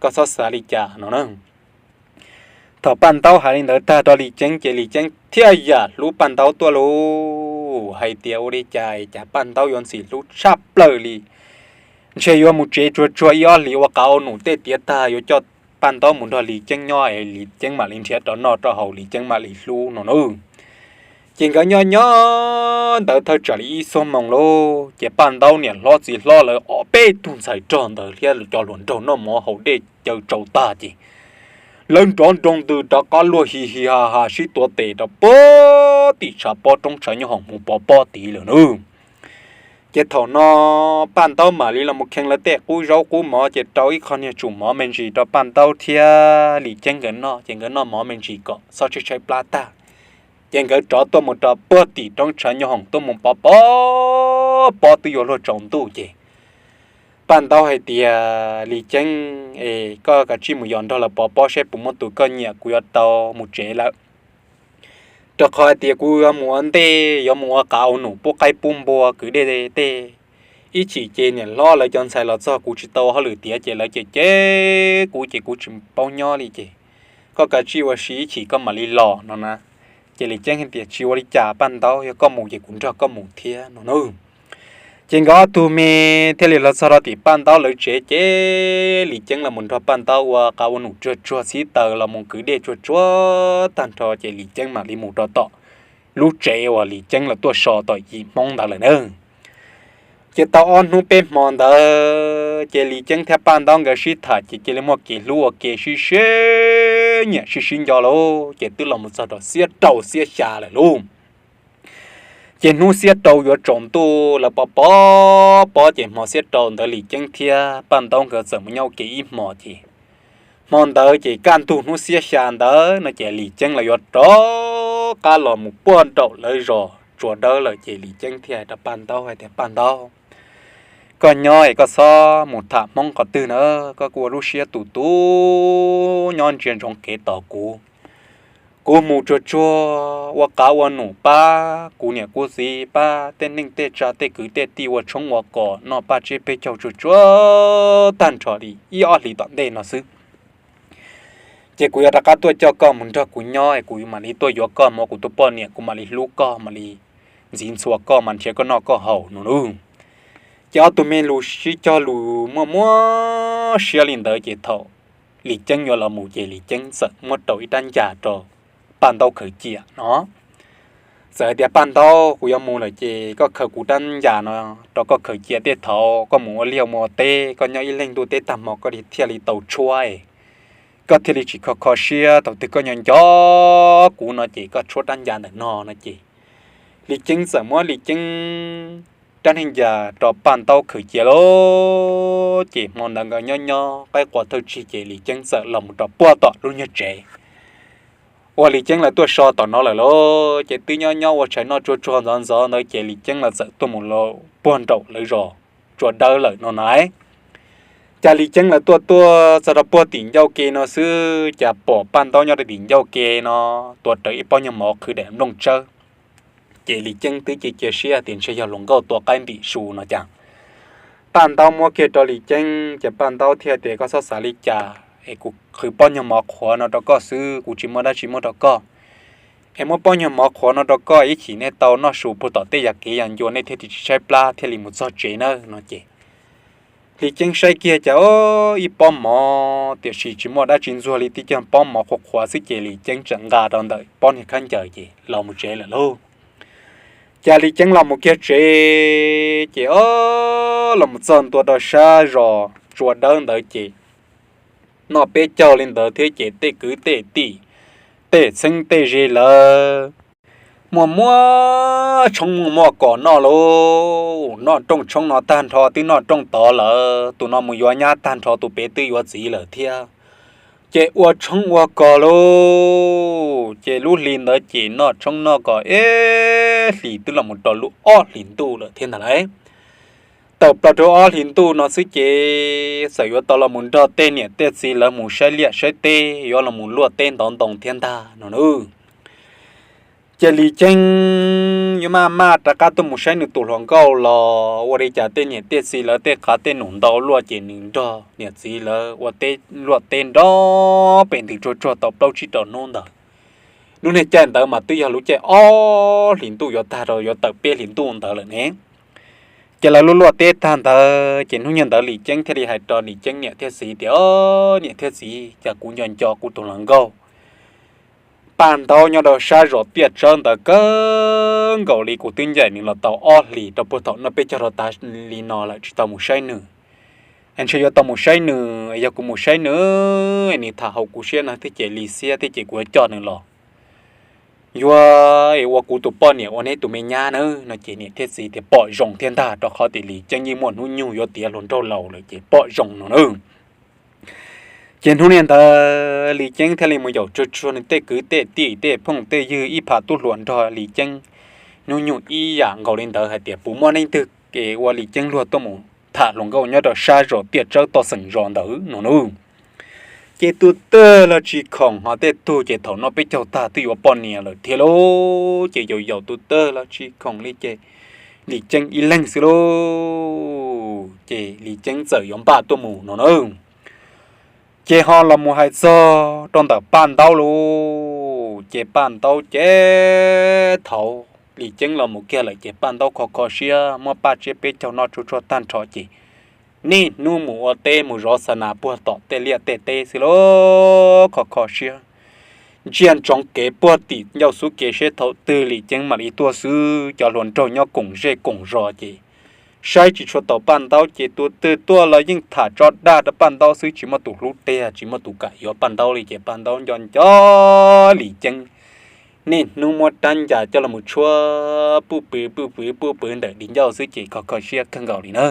koj txhob xav li cas no na. Thaum Paj Ntaub hais li ntawd tag rau Lis Ceeb ces Lis Ceeb thiaj yam hlub Paj Ntaub tuaj lauj, hais tias ua li cas cas Paj Ntaub yuav ntxim hlub tshaj plaws li. Ntshe yuav mus tsev tsuag tsuag ib ob hlis ua qav ua num tej tiav tag yuav coj Paj Ntaub mus nrog Lis Ceeb nyob es Lis Ceeb mam li nrhiav rau noj rau haus Lis Ceeb mam li hlub no na. Ces nkawd nyob nyob ntawd thawj tsam li ib xuab moos lauj, ces Paj Ntaub niam hlob txiv hlob lawv ob peb tug ntxhais rog ntawd thiab cov hluas nraug noj mov haus dej cawv tsaus tag ces lawv nrov nroo ntws rov qab luag hi hi ha ha sib tuav tes rau puag tim tshav pob roob tshav nyob hoom mus pov pob tid lawm na. Ces thaum no Paj Ntaub mam li los mus khee lawv tej qub zaub qub mov ces rau ib qho niag tsum mov me ntsis rau Paj Ntaub thiab Lis Ceeb nkawd noj, ces nkawd noj mov me ntsis kom txhob tshaib tshaib plab tag. Ces nkawd rov tuaj mus rau puag tim roob tshav nyob hoom tuaj mus pov pob pob twb yuav luag tsaus ntuj ces Paj Ntaub hais tias, Lis Ceeb, es koj kav tsij mus yos nrog lawv pov pob seb puas muaj tus koj nyiam, kuv yuav tau mus tsev lawm. Rau qhov hais tias kuv yuav mus ua ntej, yuav mus ua qav ua num pub qaib pub npua kwv dej tej. Ib chim ces niam hlob lawv cov ntxhais los txog kuv tsis tau ua hauj lwm tiav ces lawv cem cem kuv ces kuv tsis paub nyob li ces koj kav tsij ua si ib chim koj mam li los no na. Ces Lis Ceeb hais tias, Tsis ua li cas Paj Ntaub, yog koj mus ces kuv nrog koj mus thiab no na. Ces nkawd ob tug me thiaj li los txog rau tim Paj Ntaub lawv tsev ces Lis Ceeb los mus nrog Paj Ntaub ua qav ua num tsuag tsuag txhib taws los mus kwv dej tsuag tsuag tag nrho ces Lis Ceeb mam li mus rau tom lub tsev uas Lis Ceeb lawv tuaj so tom yim Hmoob ntawd lawm na. Ces tau ob hnub peb hmo ntawd ces Lis Ceeb thiab Paj Ntaub nkawd sib tham ces cia li muaj kev hlub ua ke sib sib nyiam sib sib nco lauj, ces twb los mus txog rau xiab rau xiab xya lawm lauj. Ces hnub xiab rau yuav tsaus ntuj lawv pov pob pob ces hmo xiab rau ntawd Lis Ceeb thiab Paj Ntaub nkawd txawm mus nyob ua ke ib hmos ces hmo ntawd ces kaj ntug hnub xiab xya ntawd no ces Lis Ceeb lawv yuav rov qab los mus puag nraum lawv zos Tsua Dawb lawm ces Lis Ceeb thiaj hais rau Paj Ntaub hais tias, Paj Ntaub, koj nyob es koj txhob mus tham Hmoob qhov twg na, koj kuj ua lub siab tus tus nyob ntsia ntsoov kev tos kuv. Kuv mus tsuag tsuag ua qav ua num pab kuv niam kuv txiv, pab tej neej tej tsa tej kwv tej tij ua tshoob ua kos noj paj tsib peb caug tsuag tsuag tag nrho li ib ob hlis tom ntej no xwb. Ces kuv yuav rov qab tuaj coj koj mus nrog kuv nyob es kuv mam li tuaj yuav koj mus ua kuv tus poj niam, kuv mam li hlub koj, mam li ntxiv ntxhua koj, mam nrhiav koj noj koj haus no lauj. Ces ob tug me lus sib cog lus muaj muab siab li ntawd ces thaum Lis Ceeb yuav los mus ces Lis Ceeb txawm muab rau ib rab ncas rau Paj Ntaub khaws cia no. Txawm hais tias, Paj Ntaub, kuv yuav mus lawm ces koj khaws kuv rab ncas no rau koj khaws cia, tej thaum koj mus ua liaj mus ua teb, koj nyob ib leeg ntuj teb tag hmo koj thiaj li tau tshuab es koj thiaj li tsis kho kho siab, thaum twg koj nco nco kuv no ces koj tshuab rab ncas ntawm no no ces Lis Ceeb txawm muab Lis Ceeb rab neeg ncas rau Paj Ntaub khaws cia lauj. Ces hmo ntawd nkawd nyob nyob qaib qua thawj tsig ces Lis Ceeb txawm los mus rau puag tom lub nyuag tsev uas Lis Ceeb lawv tuaj so tom no lawm lauj. Ces twb nyob nyob ua tshais noj tsuag tsuag ntxov ntxov ntawd ces Lis Ceeb lawv txawm tuaj mus puag nraum lawv zos Tsua Dawb lawm no na. Cas Lis Ceeb lawv tuaj tuaj txog rau puag tim ncauj ke no xwb cas pom Paj Ntaub nyob rau tim ncauj ke no tuav rawv ib pob nyuag mov qhwv daim nplooj tsawb. Ces Lis Ceeb twb cia cia siab tias ntshe yog hluas nkauj tua qaib ntim su no cas Paj Ntaub muab kiag rau Lis Ceeb ces Paj Ntaub thiaj tias, Koj txhob xav li cas es kuv qhwv pob nyuag mov qhuav no rau koj xwb, kuv tsis muaj dab tsi muab rau koj. Es muab pob nyuag mov qhuav no rau koj, ib chim nej tau noj su puag tom tej yam kev yam ncua nej thiaj tsis tshaib plab thiaj li mus txog tsev nawb no ces Lis Ceeb saib kiag cas ib pob mov tiam sis tsis muaj dab tsi ntxuag li, tib cag pob mov qhuav qhuav xwb ces Lis Ceeb tseem nqa rau ntawm pob niag khaub ncaws ces los mus tsev lawm lauj. Cas Lis Ceeb los mus kiag tsev ces o los mus txog ntua rau sab zos Tsua Dawb ntawd ces noj peb caug li ntawd thiab ces tej kwv tej tij, tej txheeb tej ze lawv muaj muaj tshoob muaj muaj kos noj lauj. Noj rooj tshoob no tag nrho twb noj rooj tod lawm, tus no mus yuav nyab tag nrho tus pem twb yuav txiv lawm thiab. Ces ua tshoob ua kos lauj, ces lub hli ntawd ces noj tshoob noj kos ib hlis twb los mus rau lub ob hlis ntuj lawm thiab ntag lauj. Tawm plaws rau ob hlis ntuj no xwb ces txawm yuav tau los mus nrog tej niam tej txiv lawv mus saib liaj saib teb, yuav los mus luaj teb ntov ntoo thiab ntag no na. Ces Lis Ceeb yuav maj maj rov qab tuaj mus saib nws tus hluas nkauj los ua li cas tej niam tej txiv lawv tej qav tej num ntau luaj ces nws nrog niam txiv lawv ua teb luaj teb nrov pem ntws tsuag tsuag tau plaub tsib rau hnub ntawd. Lub niag caij ntawd mas twb yog lub caij ob hlis ntuj yuav tag rau yuav tawm peb hlis ntuj ntawd lawm ne. Ces lawv luaj luaj teb tag ntawd ces hnub nyoog ntawd Lis Ceeb thiaj li hais rau Lis Ceeb niam thiab txiv tias, Niam thiab txiv, cas kuv nco nco kuv tus hluas nkauj Paj Ntaub nyob rau sab zos Tiaj Tsawb ntawd kawg nkaus li, kuv twb ncaim nws los tau ob hlis rau puag thaum noj peb caug rau tas li no lawm tsis tau mus saib nws. Ntshe yuav tau mus saib nws, yog kuv mus saib nws, nws tham haum kuv siab no thiab ces li xiab thiab ces kuv yuav coj nws los yuav ua kuv tus poj niam ua neb tus me nyab na no ces niam thiab txiv tias pom zoo thiab ntag, rau qhov tias Lis Ceeb yeej muaj hnub nyoog yuav tiav hluas nraug laus lawm ces pom zoo no na. Ces hnub niaj ntawd Lis Ceeb thiaj li mus yaum tsuag tsuag nws tej kwv tej tij tej phooj tej ywg ib phav tub hluas nrog Lis Ceeb hnub nyoog ib yam nkaus li ntawd hais tias puas muaj leej twg es ua Lis Ceeb luag tuaj mus tham hluas nkauj nyob rau sab zos Tiaj Tsawb toj xeem zos ntawd no na. Ces tus twg los tsis khoom, ho tej tug ces thaum noj peb caug tag twb yuav poj niam lawm thiab lauj, ces yaum yaum tus twg los tsis khoom li ces Lis Ceeb ib leeg xwb lauj, ces Lis Ceeb txawm yuav npaj tuaj mus no na. Ces ho los mus hais txog rau ntawm Paj Ntaub lauj, ces Paj Ntaub ces thaum Lis Ceeb los mus kiag lawm ces Paj Ntaub kho kho siab muab paj tsiab peb caug noj tsuag tsuag tag nrho ces niaj hnub mus ua teb mus zov xa nas puag tom tej liaj tej teb xwb lauj, kho kho siab. Ntsia ntsoov kev puag tim ncauj xub kev seb thaum twg Lis Ceeb mam li tuaj xwb, cov hluas nraug nyob koom zej koom zos ces saib tsis tshua tau Paj Ntaub ces tus twg tuaj los yeej tham tso dag rau Paj Ntaub xwb, tsis muaj tus hlub tiag tsis muaj tus kam yuav Paj Ntaub li ces Paj Ntaub nco nco Lis Ceeb, niaj hnub muab rab ncas coj los mus tshuab puj pwv puj pwv puj pwv ntawm di ncauj xwb ces kho kho siab kawg nkaus li na.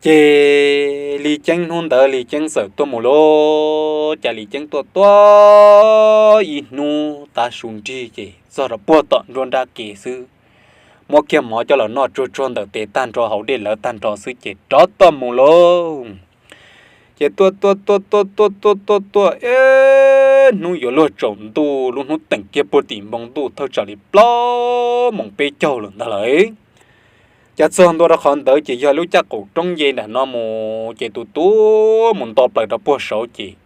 Ces Lis Ceeb hnub ntawd Lis Ceeb txawm tuaj mus lauj, cas Lis Ceeb tuaj tuaj ib hnub tav su nrig ces txog rau puag tom nruab nrab ke xwb, muab kiag mov coj los noj tsuag tsuag ntawm tes tag nrho haus dej lawv tag nrho xwb ces rov tuaj mus lauj. Ces tuaj tuaj tuaj tuaj tuaj tuaj tuaj tuaj ib hnub yuav luag tsaus ntuj, lub hnub teem kiag puag tim npoo ntuj thawj tsam li plaub moos peb caug lawm ntag lauj. Cas txog ntua rau qhov ntawd ces yog lub caj qaum roob nce nram no mus ces tus tuaj mus nto plaws rau puag saud ces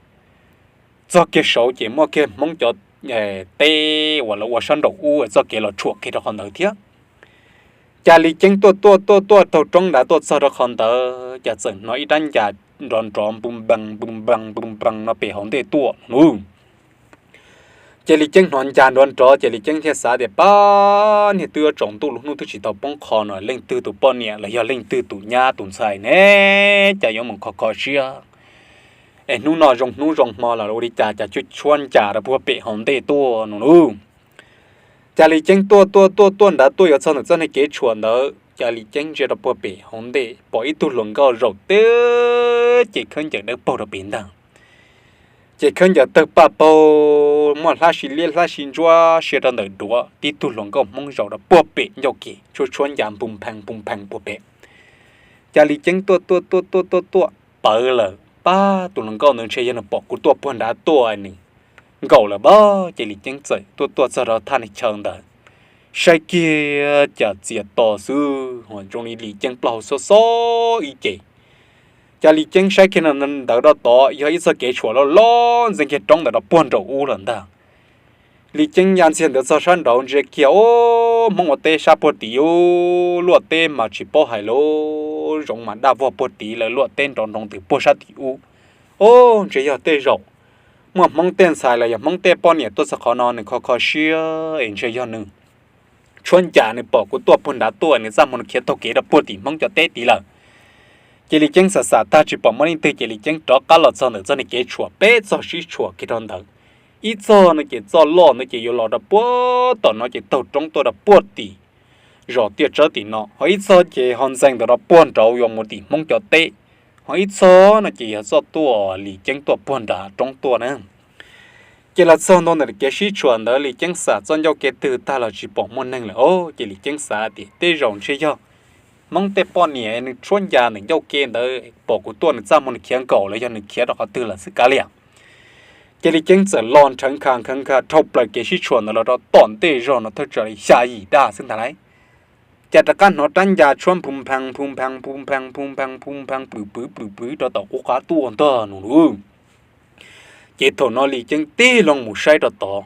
txog kiag saud ces muaj kiag Hmoob cov teb uas lawv ua sab nraum ub txoj kev los tshuam kiag rau qhov ntawd thiab. Cas Lis Ceeb tuaj tuaj tuaj tuaj taug roob nrad tuaj txog rau qhov ntawd cas txawm hnov ib rab ncas nrov nrov npu npees npu npees npu npees no pem hauv ntej tuaj no. Ces Lis Ceeb hnov ncas nrov nrov ces Lis Ceeb thiaj xav tias pab niag twb yuav tsaus ntuj lub hnub twb tsis tau poob qho no leej twg tus poj niam los yog leej twg tus nyab tus ntxhais ne, cas yuav mus kho kho siab es hnub no zoo hnub zoo hmo los ua li cas cas tshuab ncas rau puag pem hauv ntej tuaj no lauj. Cas Lis Ceeb tuaj tuaj tuaj tuaj nrad tuaj yuav txog ntawm txoj niag kev tshuam ntawd cas Lis Ceeb ntsia rau puag pem hauv ntej pom ib tug hluas nkauj zaum teb ces khaub ncaws dawb paug rau pem ntag. Ces khaub ncaws tawg paj paug muaj hlab si liab hlab si ntsuab sia rau ntawm duav, tib tug hluas nkauj Hmoob zaum rau puag pem ncauj kev tshuab tshuab ncas npu nphees npu nphees puag pem. Cas Lis Ceeb tuaj tuaj tuaj tuaj tuaj tuaj pawv lawm, pab tus hluas nkauj ntawd ntshe yog nws pom kuv tuaj puag nrad tuaj nws nkaum lawm pab. Ces Lis Ceeb txawm tuaj tuaj txog rau thaj niag chaw ntawd, saib kiag cas txias to xwb, zoo li Lis Ceeb plaub hau xob xob ib ce. Cas Lis Ceeb saib kiag ntawd rau tod yog ib txoj kev tshuam loj loj ntxeev kiag roob ntawd rau puag nraum ub lawm ntag. Lis Ceeb ya ntxiag ntawd txog sab nraud ntsia kiag, o, Hmoob ua teb sab puag tid ub, luaj teb mas tsis paub hais lawm, zoov mas daj vog puag tid, lawv luaj teb nrov nroo ntws puag sab tim ub. O, ntshe yog tej zaum muaj Hmoob tej ntxhais los yog Hmoob tej poj niam tuaj txog qhov no, nws kho kho siab es ntshe yog nws tshuab ncas nws pom kuv tuaj puag nrad tuaj, nws txaj muag nws khiav taug kev rau puag tim Hmoob cov teb tid lawm. Ces Lis Ceeb xam xam tag tsis pom muaj leej twg ces Lis Ceeb rov qab los txog ntawm txoj niag kev tshuam peb txog sib tshuam kiag rau ntawd. Ib txog no ces txoj loj ntawd ces yuav los rau puag tom no ces taug roob tuaj rau puag tim zos Tiaj Tsawb tim no, ho ib txog ces ho ntxeev ntawd rau puag nraud yuav mus tim Hmoob cov teb, ho ib txog no ces yog txoj tuaj Lis Ceeb tuaj puag nram roob tuaj na. Ces los txog ntua ntawm kev sib tshuam ntawd Lis Ceeb xam txoj ncauj kev twg tag los tsis pom muaj neeg lawm os, ces Lis Ceeb xav tias tej zaum ntshe yog Hmoob tej poj niam nws tshuab ncas ntawm ncauj kev ntawd pom kuv tuaj nws txaj muag nws khiav nkaum los yog nws khiav rau qhov twg lawm xwb kav liam. Ces Lis Ceeb txawm los nrheev nkha nrheev nkha dhau plaws kev sib tshuam ntawd los rau tom ntej zog no thawj tsam li xya yim daj xwb ntag lauj. Cas rov qab hnov rab ncas tshuab nphu nphee nphu nphee nphu nphee nphu nphee nphu nphee plwm pwv plwm pwv rau tom qub qab tuaj ntag no lauj. Ces thaum no Lis Ceeb tig loo mus saib rau tod,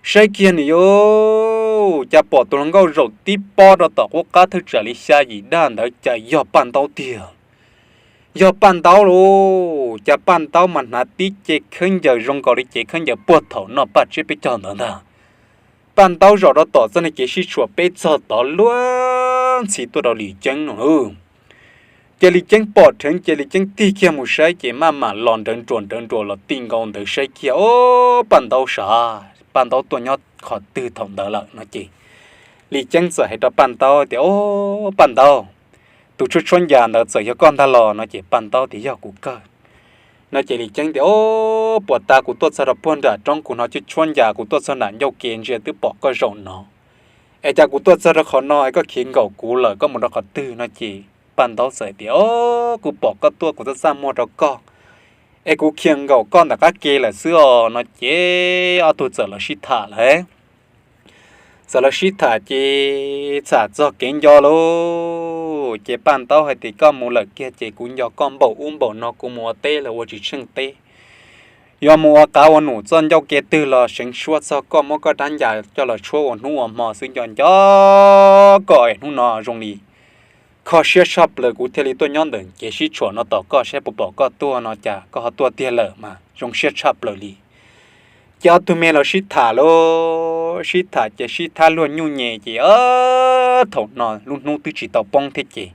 saib kiag nws yuav cas pom tus hluas nkauj zaum tib pob rau tom qub qab thawj tsam li xya yim daj ntawd cas yog Paj Ntaub tiag. Yog Paj Ntaub lauj, cas Paj Ntaub mas hnav tib ce khaub ncaws zoo nkaus li cev khaub ncaws puag thaum noj Paj Tsiab peb caug ntawd ntag. Paj Ntaub zaum rau tom txoj niag kev sib tshuam peb txog tod luag ntxhi tuaj rau Lis Ceeb no lauj. Ces Lis Ceeb pom dheev ces Lis Ceeb tig kiag mus saib ces maj mam los nrawv nruas nrawv nruas los ti nkaus ntawd saib kiag, o, Paj Ntaub sav, Paj Ntaub tuaj nyob qhov twg thaum ntawd lawm no ces Lis Ceeb txawm hais rau Paj Ntaub tias, o, Paj Ntaub, tus tshuab tshuab ncas ntawd txawm yog koj ntag los no ces Paj Ntaub tias yog kuv kawg. No ces Lis Ceeb tias, o, puas tas kuv tuaj txog rau puag nram roob kuv hnov tshuab tshuab ncas kuv tuaj txog nram ncauj ke ntsia twb pom koj zaum no, es cas kuv tuaj txog rau qhov no es koj khiav nkaum kuv lawm koj mus rau qhov twg no ces Paj Ntaub txawm tias, o, kuv pom koj tuaj kuv txaj txaj muag rau koj, es kuv khiav nkaum koj ntawm qab ke lawm xwb os no ces ob tug txawm los sib tham lawm. Txawm los sib tham ces txham txog kev nco lauj, ces Paj Ntaub hais tias koj mus lawm kiag ces kuv nco koj npaum ub npaum no kuv mus ua teb los ua tsis tsheej teb. Yuav mus ua qav ua num txoj ncauj ke twg los seev suab txog koj muab koj rab ncas coj los tshuab ua hnub ua hmo xwb nco nco koj es hnub no zoo li kho siab tshaj plaws kuv thiaj li tuaj nyob ntawm kev sib tshuam no tos koj saib puas pom koj tuaj no cas koj ho tuaj tiag lawm mas zoo siab tshaj plaws li. Ces ob tug me los sib tham lauj, sib tham ces sib thab luag nyuj nyem ces thaum no lub hnub twb tsis tau poob thiab ces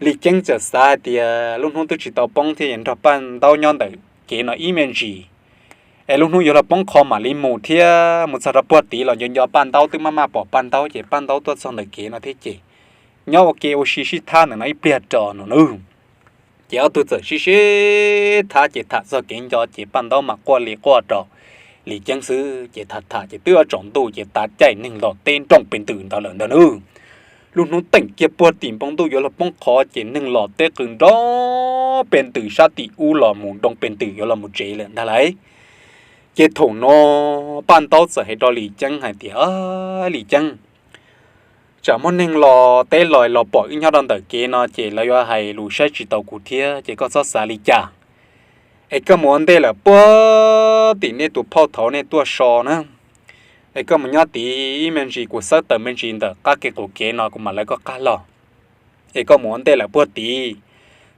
Lis Ceeb txawm xav hais tias lub hnub twb tsis tau poob thiab es nrog Paj Ntaub nyob ntawm kev no ib me ntsis es lub hnub yuav los poob qho mam li mus thiab mus txog rau puag tid los nco nco Paj Ntaub twb maj maj pom Paj Ntaub ces Paj Ntaub tuaj txog ntawm kev no thiab ces nyob ua ke ua si sib thab ntawm no ib pliag rau no nawb. Ces ob tug txawm sib sib thab ces tham txog kev nco ces Paj Ntaub mas quaj li quaj rau Lis Ceeb xwb ces tham tham ces twb yuav tsaus ntuj ces tav caij neeg los teb nrooj pes ntws ntawd lawm ntag nawb. Lub hnub teem kiag puag tim npoo ntuj yuav luag poob qho ces neeg los teb qw nroo pes ntws sab tim ub los mus nroo pes ntws yuav los mus tsev lawm ntag lauj. Ces thaum no Paj Ntaub txawm hais rau Lis Ceeb hais tias, Lis Ceeb, tsam muaj neeg los teb los los pom wb nyob rau ntawm kev no ces lawv yuav hais lus saib tsis taus kuv thiab ces koj txhob xav li cas. Es koj mus ua ntej lawm puag tim nej tus phauj thaud nej tuaj so na, es koj mus nyob tid ib me ntsis kuv xawb taws me ntsis ntawm qab kev qaum kev no kuv mam lawv koj qab los. Es koj mus ua ntej lawm puag tid,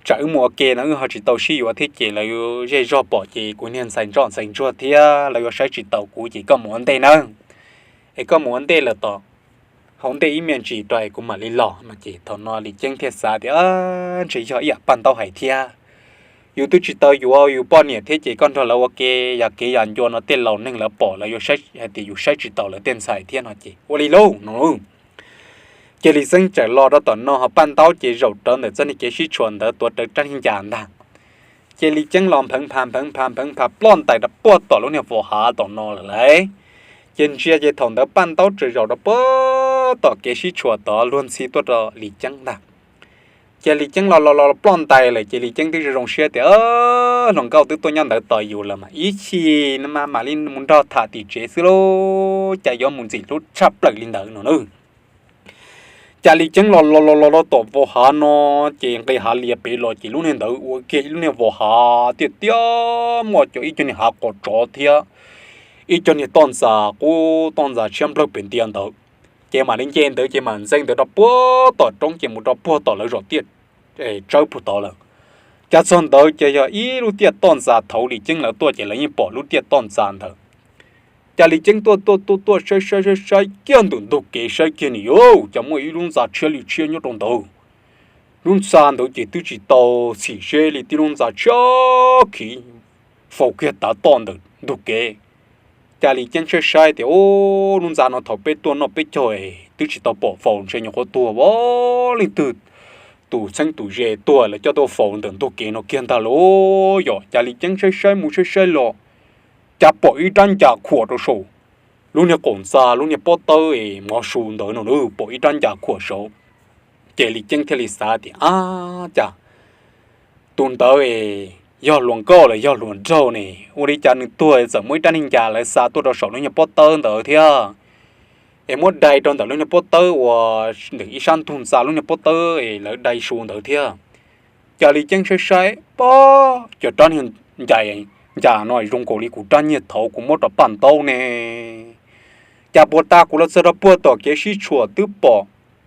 tsam wb mus ua ke no wb ho tsis tau sib yuav thiab ces lawv zej zog pom ces kuv niag ntxhais ntsoj ntxhais ntsuag thiab lawv yuav saib tsis taus kuv ces koj mus ua ntej nawb. Es koj mus ua ntej lawm tom hauv ntej ib me ntsis rau es kuv mam li los no ces thaum no Lis Ceeb thiaj xav tias ntshe yog ib yam Paj Ntaub hais thiab. Yus twb tsis tau yuav yus poj niam thiab ces koj nrog lawv ua ke yam kev yam ncua no tej laus neeg lawv pom lawv yuav saib hais tias yus saib tsis taus lawv tej ntxhais thiab no ces ua li lauj no. Ces Lis Ceeb txawm los rau tom no ho Paj Ntaub ces zaum rawv ntawm txoj niag kev sib tshuam ntawd tuav rawv rab niag ncas ntag. Ces Lis Ceeb los npheev pha npheev pha npheev pha ploj ntais rau puag tom lub niag vos hav tom no lawm lauj. Ces ntsia ces thaum ntawd Paj Ntaub tseem zaum rau puag tom kev sib tshuam tod luag ntxhi tuaj rau Lis Ceeb ntag. Ces Lis Ceeb los los los ploj ntais lawm ces Lis Ceeb twb zoo zoo siab tias hluas nkauj twb tuaj nyob ntawd tos yus lawm mas ib chim no mas mam li mus nrog tham tim tsev xwb lauj, cas yuav mus ntxim hlub tshaj plaws li ntawd no na. Cas Lis Ceeb los los los los rau tom vos hav no, ces nqis hav lias pem los ces lub niag ntawd ua kiag ib lub niag vos hav tiaj tiaj muaj cov ib co niag hav qos tsov thiab ib co niag toj ntxas qub toj ntxas tshiab nplawg pem ntiav ntawd. Ces mam li nce ntawd ces mam ntxeev ntawd rau puag tom roob ces mus rau puag tom lawv zos Tiaj Tsawb puag tod lawm. Cas txog ntawd ces yog ib lub tiaj toj ntxas thaud Lis Ceeb lawv tuaj ces lawv yeej pom lub tiaj toj ntxas ntawd. Cas Lis Ceeb tuaj tuaj tuaj tuaj saib saib saib saib kiag ntawm ntug kev saib kiag nws yuav cas muaj ib lub ntxa tshiab li tshiab nyob rau ntawd. Lub ntxa ntawd ces twb tsis tau txhim seb li tib lub ntxa tshiab khiv faus kiag tav toj ntawm ntug kev. Cas Lis Ceeb saib saib tias, u, lub ntxa no thaum peb tuaj noj peb caug es twb tsis tau pom faus, ntshe nyuam qhuav tuag, leej twg tus txheeb tus ze tuag lawv coj tuaj faus ntawm ntug kev no kiag ntag lauj. Yog cas Lis Ceeb saib saib mus saib saib los, cas pom ib rab ncas khuam rau saum lub niag qaum ntxa lub niag pob tawb es mov su ntawd no, pom ib rab ncas khuam saud. Ces Lis Ceeb thiaj li xav tias, ab, cas tus ntawd es yog hluas nkauj los yog hluas nraug ne? Ua li cas nws tuag txawm muaj ib rab niag ncas lawv xa tuaj rau saum lub niag pob tawb ntawd thiab, es muab dai rau ntawm lub niag pob tawb uas ntawm ib sab ntug ntxa lub niag pob tawb es lawv dai su ntawd thiab. Cas Lis Ceeb saib saib, pob, cov rab niag ncas, ncas no zoo nkaus li kuv rab nyiaj thaud kuv muab rau Paj Ntaub ne. Cas puag ta kuv los txog rau puag tom kev sib tshuam twb pom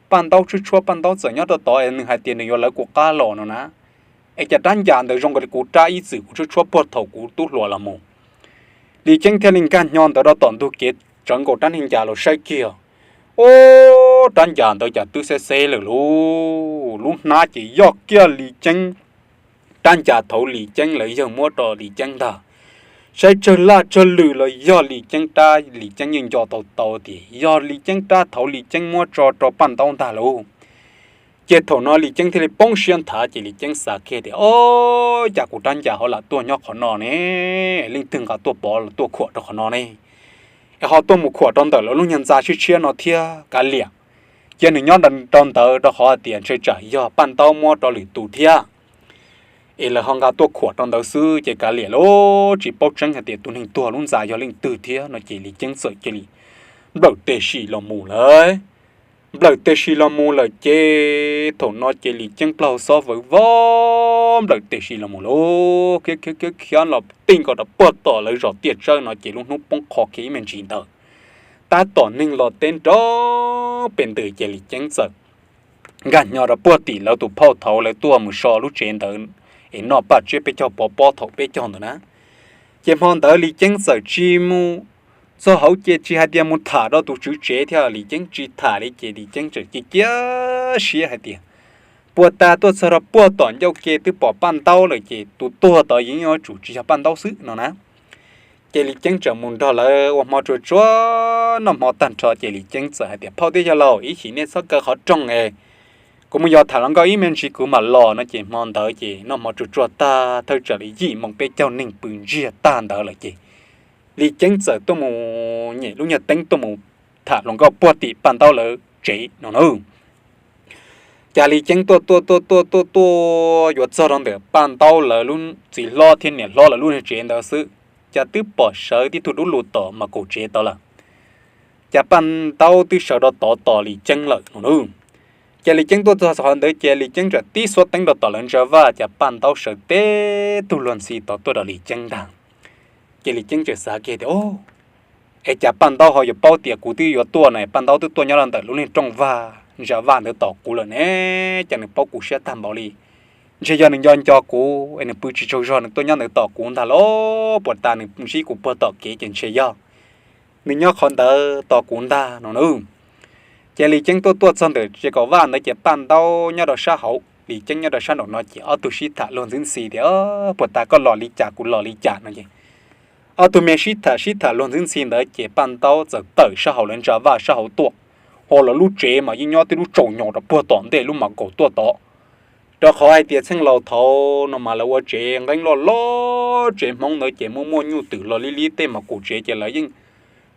Paj Ntaub tshuab tshuab, Paj Ntaub txawm nyob rau tod es nws hais tias nws yuav lawv kuv qab los no na. Es cas rab ncas ntawd zoo nkaus li kuv rab ib txwm kuv tshuab tshuab puag thaum kuv tub hluas los mus. Lis Ceeb thiaj li nkag hnyo ntawd rau tom ntug kev tsawv nkaus rab niag ncas los saib kiag. Ub, rab ncas ntawd cas twb xeb xeb lawm lauj. Lub hnab ces yog kiag Lis Ceeb rab ncas thaud Lis Ceeb lawv yawg muab rau Lis Ceeb ntag. Saib tsawg laj tsawg lwm los yog Lis Ceeb rab, Lis Ceeb yeej nco tau tau tias yog Lis Ceeb rab thaud Lis Ceeb muab tso rau Paj Ntaub ntag lauj. Ces thaum no Lis Ceeb thiaj li poob siab nthav ces Lis Ceeb xav kiag tias, o, cas kuv rab ncas ho lam tuaj nyob qhov no ne? Leej twg nqa tuaj pov los tuaj khuam rau qhov no ne? Es ho tuaj mus khuam rau ntawm lawv lub nyuag ntxa tshiab tshiab no thiab kav liam. Cia nws nyob rau ntawd rau qhov hais tias ntshe tsam yog Paj Ntaub muab rau lwm tus thiab. Es lawv ho nqa tuaj khuam rau ntawd xwb ces kav liam lauj, tsis paub tseeb hais tias tus neeg tuag lub ntxa yog leej twg thiab no ces Lis Ceeb txawm cia li nplawm tes sim los mus lawm. Nplawm tes sim los mus lawm ces thaum no ces Lis Ceeb plaub hau xob vawv vov nplawm tes sim los mus lauj, khiav khiav khiav khiav los ti nkaus rau puag tom lawv zos Tiaj Tsawb no ces lub hnub poob qho kiag ib me ntsis ntawd. Tab tom neeg los teb nrov pes ntws ces Lis Ceeb txawm nkag hnyo rau puag tim lawv tus phauj thaud lawv tuaj mus so lub tsev ntawd es noj paj tsiab peb caug pov pob thaum peb caug ntawd na. Ces hmo ntawd Lis Ceeb txawm tsis mus txog hauv ces tsis hais tias mus tham rau tus tswv tsev thiab, Lis Ceeb tsis tham li ces Lis Ceeb txawm cia cia siab hais tias puag ta tuaj txog rau puag tom ncauj ke twb pom Paj Ntaub lawm ces tus tuag tod yeej yuav tsum tsis yog Paj Ntaub xwb no na. Ces Lis Ceeb txawm mus nrog lawv ua hmo tsuag tsuag noj hmo tag nrho ces Lis Ceeb txawm hais tias, phauj thiab yawg laus, ib chim nej txhob kaw qhov rooj es kuv mus yos tham hluas nkauj ib me ntsis kuv mam los no ces hmo ntawd ces noj hmo tsuag tsuag tag thawj tsam li yim moo peb caug neeg pw ntsiag tag ntawd lawm ces Lis Ceeb txawm tuaj mus nyem lub nyuag teeb tuaj mus tham hluas nkauj puag tim Paj Ntaub lawv tsev no na. Cas Lis Ceeb tuaj tuaj tuaj tuaj tuaj tuaj yuav txog rau ntawm Paj Ntaub lawv lub txiv hlob thiab niam hlob lawv lub niag tsev ntawd xwb, cas twb pom sawv tib tug dub lus tom mas kaum tsev tod lawm. Cas Paj Ntaub twb sawv rau tod tos Lis Ceeb lawm no na. Ces Lis Ceeb tuaj txog qhov ntawd ces Lis Ceeb txawm tib xuab teeb rau tom lawv ntsa vaj, cas Paj Ntaub sawv tib tug luag ntxhi tod tuaj rau Lis Ceeb ntag. Ces Lis Ceeb txawm xav kiag tias, es cas Paj Ntaub ho yuav paub tias kuv twb yuav tuaj no, Paj Ntaub twb tuaj nyob rau ntawm lub niag rooj vag ntsa vaj ntawd tos kuv lawm ne, cas nws paub kuv siab tag npaum li. Ntshe yog nws nco nco kuv es nws pw tsis tsaug zog nws tuaj nyob ntawd tos kuv ntag los, puag ta nws ntsib kuv puag tom kev ces ntshe yog nws nyob qhov ntawd tos kuv ntag no na. Ces Lis Ceeb tuaj tuaj txog ntawm tsev kaum vaj ntawd ces Paj Ntaub nyob rau sab hauv, Lis Ceeb nyob rau sab nraum no ces ob tug sib tham luag ntxwb ntxhi tias, puag ta koj los li cas kuv los li cas no ces ob tug me sib tham sib tham luag ntxwb ntxhi ntawd ces Paj Ntaub txawm tawm sab hauv lawv ntsa vaj sab hauv tuaj, ho lawv lub tsev mas yeej nyob tib lub tsaus nyos rau puag tom ntej lub mas kaum tuaj tod. Rau qhov hais tias txheej laus thaud no mas lawv ua tsev nqeeb loj loj, tsev Hmoob ntawd ces muaj muaj nyuj twm los li li tej mas kaum tsev ces lawv yeej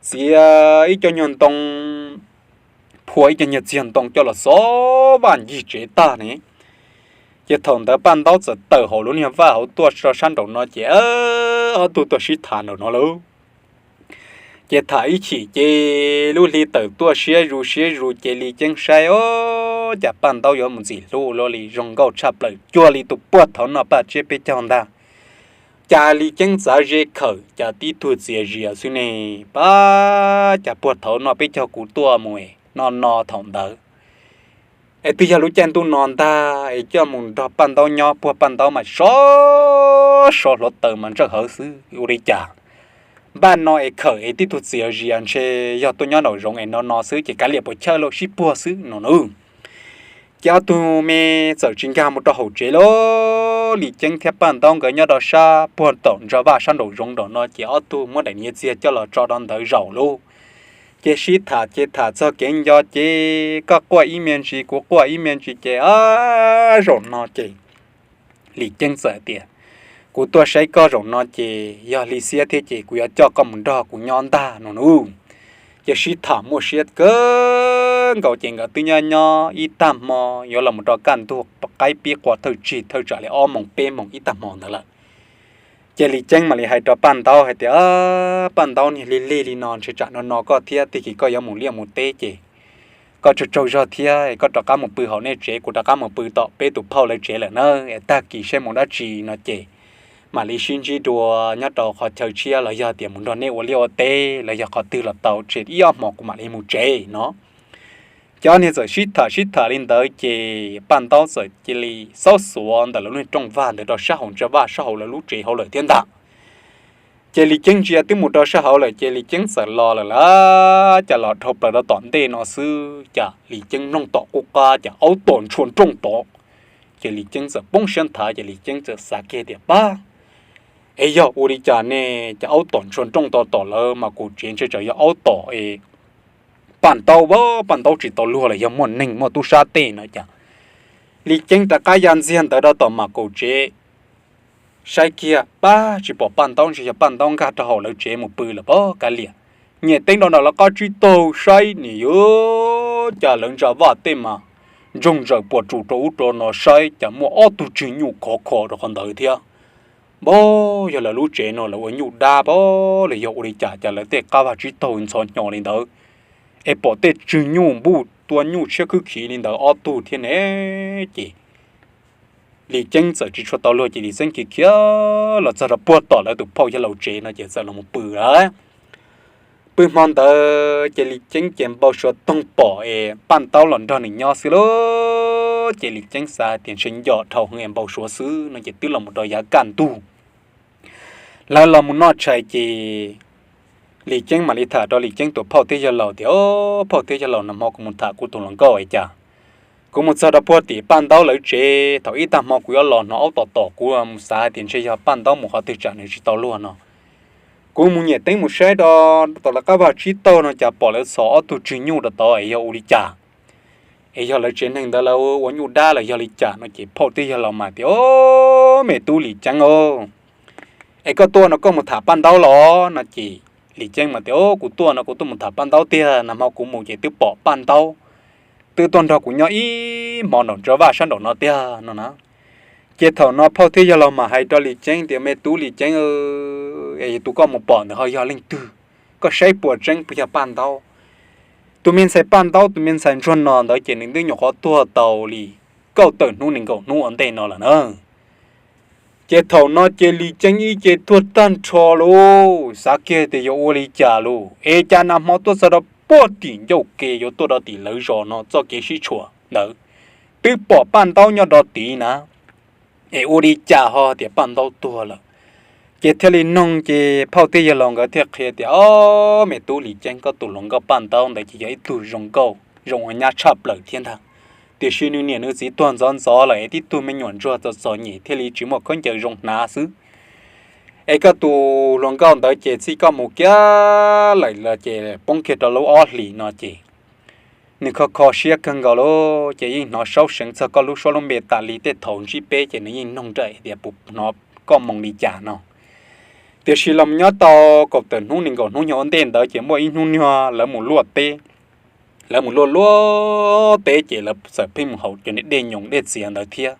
txiav ib co nyuag ntoo, phua ib co nyuag txiag ntoo coj los xov vaj ncig tsev tag ne. Ces thaum ntawd Paj Ntaub txawm tawm hauv lub niag vaj hauv tuaj rau sab nraum no ces ob tug tuaj sib tham nraum no lauj. Ces tham ib chim ces lub hli tawm tuaj siab zus siab zus ces Lis Ceeb saib, o, cas Paj Ntaub yuav mus ntxim hlub luaj li, zoo nkauj tshaj plaws cuag li tus puag thaud noj paj tsiab peb caug ntag. Cas Lis Ceeb txav ze khawm cas tib tug txias zias xwb ne. Pab, cas puag thaud noj peb caug kuv tuaj mus no no thaum ntawd es twb yog lub caij ntuj no ntag es coj mus nrog Paj Ntaub nyob puag Paj Ntaub mas sov so hluav taws mas ntsawj hawv xwb ua li cas. Npaj no es khawm es tib tug txias zias ntshe yog tuaj nyob nraum zoov es no no xwb ces kav liam puas chawj lauj sib puag xwb no na. Ces ob tug me txawm tsis nkag mus rau hauv tsev lauj. Lis Ceeb thiab Paj Ntaub nkawd nyob rau sab puag tom ntsa vaj sab nraum zoov nraum no ces ob tug muab daim niag txiag coj los tso rau ntawd zaum lauj. Ces sib tham ces tham txog kev nco ces koj quaj ib me ntsis kuv quaj ib me ntsis ces zaum no ces Lis Ceeb txawm tias, kuv tuaj saib koj zaum no ces yog li xiab thiab ces kuv yuav coj koj mus nrog kuv nyob ntag no nawb. Ces sib tham muaj siab kawg nkaus ces nkawd twb nyob nyob ib tag hmo yuav los mus rau kaj ntug qaib pib qua thawj tsig thawj tsam li ob moos peb moos ib tag hmo ntawd lawm. Ces Lis Ceeb mam li hais rau Paj Ntaub hais tias, Paj Ntaub, niag lig lig li no ntshe tsam no no koj thiab, tig kis koj yuav mus liaj mus teb ces koj tsaug tsaug zog thiab, koj rov qab mus pw hauv nej tsev, kuv rov qab mus pw tom peb tus phauj lawv tsev lawm na, es tag kis seb mus dab tsi no ces mam li sib ntsib dua nyob rau qhov chaw tshiab los yog tias mus nrog nej ua liaj ua teb los yog qhov twg los tau, tseg ib ob hmo kuv mam li mus tsev no. Ces ob niag txawm sib tham sib tham li ntawd ces Paj Ntaub txawm cia li xaub xuav ntawm lawv lub rooj vag ntawd rau sab hauv ntsa vaj sab hauv lawv lub tsev hauv lawm thiab ntag. Ces Lis Ceeb ntsia twb mus rau sab hauv lawm ces Lis Ceeb txawm los lawm lauj. Cas los dhau plaws rau tom ntej no xwb cas Lis Ceeb mloog tom qub qab cas aub tom ntshua nrooj tod. Ces Lis Ceeb txawm poob siab nthav ces Lis Ceeb txawm xav kiag tias, pab, es yog ua li cas ne, cas aub tom ntshua nrooj tod tom lawv mas kaum tsev ntshe tsam yog aub tom es Paj Ntaub, Paj Ntaub tsis tau luag los yog muaj neeg muaj tub sab tej no cas. Lis Ceeb rov qab ya ntxiag ntawd rau tom mas kaum tsev, saib kiag pab tsis pom Paj Ntaub, ntshe yog Paj Ntaub nkag rau hauv lawv tsev mus pw lawm pob kav liam. Nyem teeb rau nram lawv qab tsib taug saib nim yuav cas lawv ntsa vaj tej mas ntsoog ntsaws puas tsuas rau ub rau no saib cas muaj ob tug tswg nyuj khov kho rau qhov ntawd thiab. Npab, yog lawv lub tsev no lawv ua nyuj dab pab los yog ua li cas cas lawv tej qab vaj tsib taug ntxhov hnyo li ntawd es pom tej tswg nyuj npuj tua nyuj tshiab khwb khiv li ntawd ob tug thiab ne. Ces Lis Ceeb txawm tsis tshua tau luag ces Lis Ceeb khiav khiav los txog rau puag tom lawv tus phauj yawg laus tsev no ces txawm los mus pw lawm. Pw hmo ntawd ces Lis Ceeb ces npau suav toog pom es Paj Ntaub los nrog nws nyob xwb lauj. Ces Lis Ceeb xav tias ntshe ncom dhau heev es npau suav xwb no ces twb los mus rau yav kaj ntug lawv los mus noj tshais ces Lis Ceeb mam li tham rau Lis Ceeb tus phauj thiab yawg laus tias, o, phauj thiab yawg laus, nag hmo kuv mus tham kuv tus hluas nkauj es cas kuv mus txog rau puag tim Paj Ntaub lawv tsev, thaum ib tag hmo kuv yuav los hnov aub tom tom, kuv mus xav hais tias ntshe yog Paj Ntaub mus qhov twg tsam nws tsis tau luag no. Kuv mus nyem teeb mus saib rau tom lawv qab vaj tsib taug no cas pom lawv txhos ob tug tswg nyuj rau tod es yog ua li cas es yog lawv tsev neeg ntawd lawv ua nyuj dab los yog li cas no ces phauj thiab yawg laus mas tias, o, me tub Lis Ceeb, o, es koj tuaj no koj mus tham Paj Ntaub los no ces Lis Ceeb mas tias, o, kuv tuaj no kuv tuaj mus tham Paj Ntaub tiag, nag hmo kuv mus ces twb pom Paj Ntaub twb tuaj nrog kuv nyob ib hmo nraum ntsa vaj sab nraum no tiag no na. Ces thaum no phauj thiab yawg laus mas hais rau Lis Ceeb tias, me tub Lis Ceeb, es tus koj mus pom ntawd ho yog leej twg? Koj saib puas tseeb puas yog Paj Ntaub? Tus me ntxhais Paj Ntaub tus me ntxhais ntsuag no ntawd ces nws twb nyuam qhuav tuag tau li kaum tawm hnub nees nkaum hnub ua ntej no lawm na. Ces thaum no ces Lis Ceeb ib ce tuag tag nrho lauj, xav kiag tias yuav ua li cas lauj, es cas nag hmo tuaj txog rau puag tim ncauj ke yuav tuaj rau tim lawv zos no txoj kev sib tshuam ntawd twb pom Paj Ntaub nyob rau tid na, es ua li cas ho tias Paj Ntaub tuag lawm? Ces thiaj li noog ces phauj thiab yawg laus nkawd thiaj qhia tias, o, me tub Lis Ceeb, koj tus hluas nkauj Paj Ntaub ntawd ces yog ib tug zoo nkauj zoo ua nyab tshaj plaws thiab ntag, tiam sis nws niam nws txiv tuag ntxov ntxov lawm es tib tug me nyuam ntsuag txom txom nyem thiaj li tsis muaj khaub ncaws zoo hnav xwb. Es koj tus hluas nkauj ntawd ces txij koj mus kiag lawm los ces poob kiag rau lub ob hlis no ces nws kho kho siab kawg nkaus lauj, ces yeej hnov saub seev txog koj lub suab lub npe tas li tej thaum ntsib peb ces nws yeej noog nraim tias puas hnov koj moo li cas no. Tiam sis los nyob tau kaum tawm hnub nees nkaum hnub nyob ua ntej ntawd ces muaj ib hnub nyoog lawv mus luaj teb, lawv mus luaj luaj teb ces lawv txawm pheej mus haus cov dej nyoos dej txias ntawd thiab.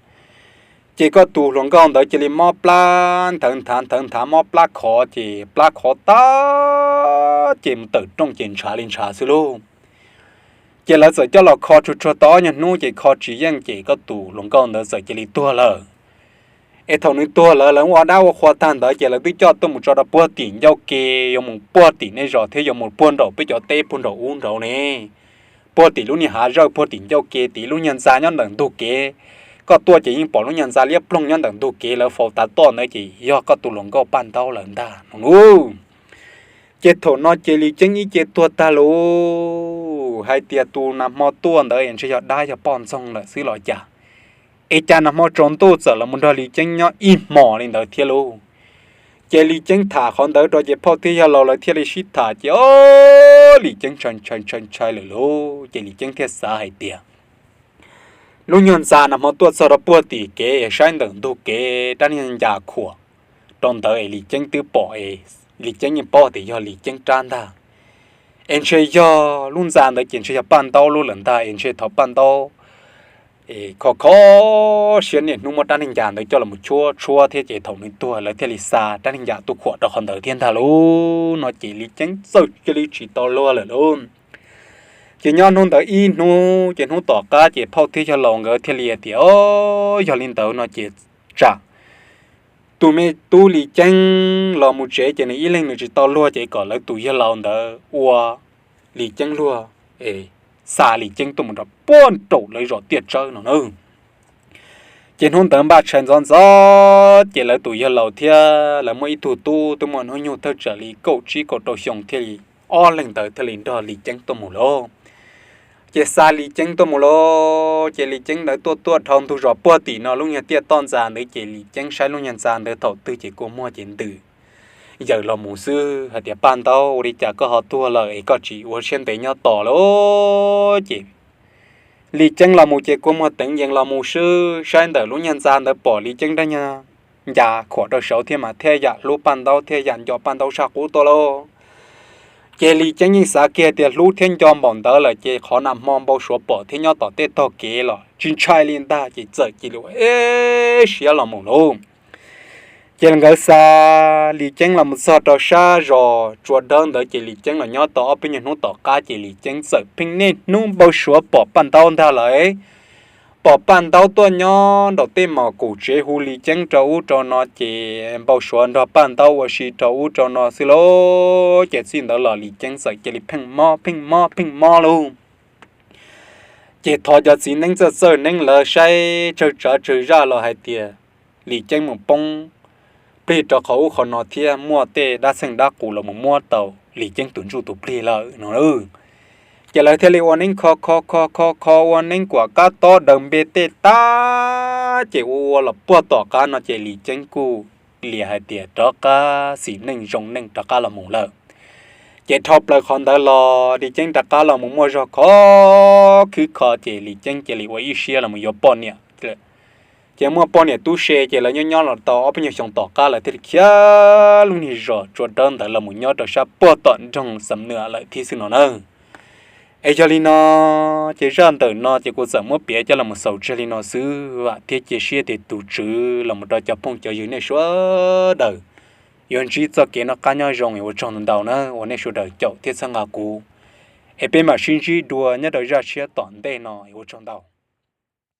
Ces koj tus hluas nkauj ntawd cia li mob plab nthawv nthav nthawv nthav mob plab khov ces plab khov tag ces mus tawm rooj ces ntshav li ntshav xwb lauj. Ces lawv txawm coj los kho tsuag tsuag tau ob nyuag hnub ces kho tsis yeej ces koj tus hluas nkauj ntawd txawm cia li tuag lawm. Es thaum nws tuag lawm lawv ua dab ua qhua tag ntawd ces lawv twb coj tuaj mus tso rau puag tim ncauj ke, yuav mus puag tim nej zos thiab yuav mus puag nraum peb cov teb puag nraum ub nraud ne, puag tim lub niag hav zawj puag tim ncauj ke tim lub nyuag ntxa nyob ntawm ntug kev. Koj tuaj ces yeej pom lub nyuag ntxa liab ploog nyob ntawm ntug kev lawv faus tav toj ntawd ces yog koj tus hluas nkauj Paj Ntaub lawm ntag no lauj. Ces thaum no ces Lis Ceeb ib ce tuag tag lauj, hais tias tus nag hmo tuaj ntawd ntshe yog dab yog poj ntxoog lawm xwb los cas. Es cas nag hmo tsaus ntuj txawm los mus nrog Lis Ceeb nyob ib hmos li ntawd thiab lauj. Ces Lis Ceeb tham qhov ntawd rau ces phauj thiab yawg laus lawv thiaj li sib tham ces o, Lis Ceeb ntshai ntshai ntshai ntshai lawm lauj. Ces Lis Ceeb thiaj xav hais tias lub nyuag ntxa nag hmo tuaj txog rau puag tim kev saib ntawm ntug kev rab niag ncas khuam rau ntawd es Lis Ceeb twb pom es Lis Ceeb yeej paub tias yog Lis Ceeb rab ntag. Es ntshe yog lub ntxa ntawd ces ntshe yog Paj Ntaub lub lawm ntag es ntshe thov Paj Ntaub kho kho siab niaj hnub muab rab niag ncas ntawd coj los tshuab tshuab thiab ces thaum nws tuag lawv thiaj li xa rab niag ncas tuaj khuam rau qhov ntawd thiab ntag lauj. No ces Lis Ceeb txawm cia li tsis tau luag lawm lauj. Ces nyob hnub ntawd ib hnub ces hnub tom qab ces phauj thiab yawg laus nkawd thiaj li tias o, yog li ntawd no ces tsam tus me tub Lis Ceeb los mus tsev ces nws ib leeg nws tsis tau luag ces kom lawv tus yawg laus ntawd ua Lis Ceeb luag, xa Lis Ceeb tuaj mus rau puag nraum lawv zos Tiaj Tsawb no na. Ces hnub ntawd npaj tshais ntxov ntxov ces lawv tus yawg laus thiab lawv muaj ib tug tub twb muaj hnub nyoog thawj tsam li kaum tsib kaum rau xyoo thiaj li ob leeg ntawd thiaj li nrog Lis Ceeb tuaj mus lauj. Ces xa Lis Ceeb tuaj mus lauj, ces Lis Ceeb ntawd tuaj tuaj dhau ntug zos puag tim no lub nyuag tiaj toj ntxa ntawd ces Lis Ceeb saib lub nyuag ntxa ntawd thaum twg ces kua muag ces ntws yaws los mus xwb hais tias Paj Ntaub ua li cas koj ho tuag lawm es koj tsis ua siab ntev nyob tos lauj. Ces Lis Ceeb los mus ces kua muag teev yees los mus xwb, saib ntawm lub nyuag ntxa ntawd pom Lis Ceeb rab nyuag ncas khuam rau saud thiab mas thiaj yam hlub Paj Ntaub thiaj yam nco Paj Ntaub saj qub tuaj lauj. Ces Lis Ceeb yeej xav kiag tias hlub thiab nco npaum ntawd lawm ces qhov nag hmo npau suav pom thiab nyob tom tej tog kev los tsis ntshai li ntag ces txawm cia li ua ib siab los mus lauj. Ces nkawd xa Lis Ceeb los mus txog rau sab zos Tsua Dawb ntawd ces Lis Ceeb los nyob tau ob peb nyuag hnub tom qab ces Lis Ceeb txawm pheej niaj hnub npau suav pom Paj Ntaub ntag lawm. Pom Paj Ntaub tuaj nyob nraum tej mom kum tsev hu Lis Ceeb rau ub rau no ces npau suav nrog Paj Ntaub ua si rau ub rau no xwb lauj. Ces txij ntawd los Lis Ceeb txawm cia li pheej mob pheej mob pheej mob lauj. Ces thov cov txiv neeb txawj txawj neeb lawv saib tsawg tsav tsawg zaj los hais tias Lis Ceeb mus poob plig rau qhov ub qhov no thiab muaj tej dab txheej dab qus los mus muab tau Lis Ceeb tus ntsuj tus plig lawm no. Ces lawv thiaj li ua neeb kho kho kho kho kho ua neeb kuam kab tob daws npe tej tag, ces ua ua los puag tom qab no ces Lis Ceeb kuj li hais tias rov qab xis neej zoo neej rov qab los mus lawm. Ces dhau plaws qhov ntawd los Lis Ceeb rov qab los mus muaj zog khov khwb kho ces Lis Ceeb cia li ua ib siab los mus yuav poj niam. Ces muaj poj niam tub se ces lawv nyob nyob los tau ob peb nyuag xyoo tom qab lawv thiaj li khiav lub niag zos Tsua Dawb ntawd los mus nyob rau sab puag tom nroog Xam Nuam lawm thiab xwb no na. Es yog li no, ces zaj ntawm no ces kuv txawm muab piav coj los mus xaus tseg li no xwb, vam thiab cia siab tias tus Tswv los mus rau cov phooj cov ywg nej sawv daws yuav ntsib txoj kev noj qab nyob zoo es ua tsaug ntau ntau na uas nej sawv daws caum thiab txhawb nqa kuv. Es peb mam sib ntsib dua nyob rau zaj tshiab tom ntej no es ua tsaug ntau.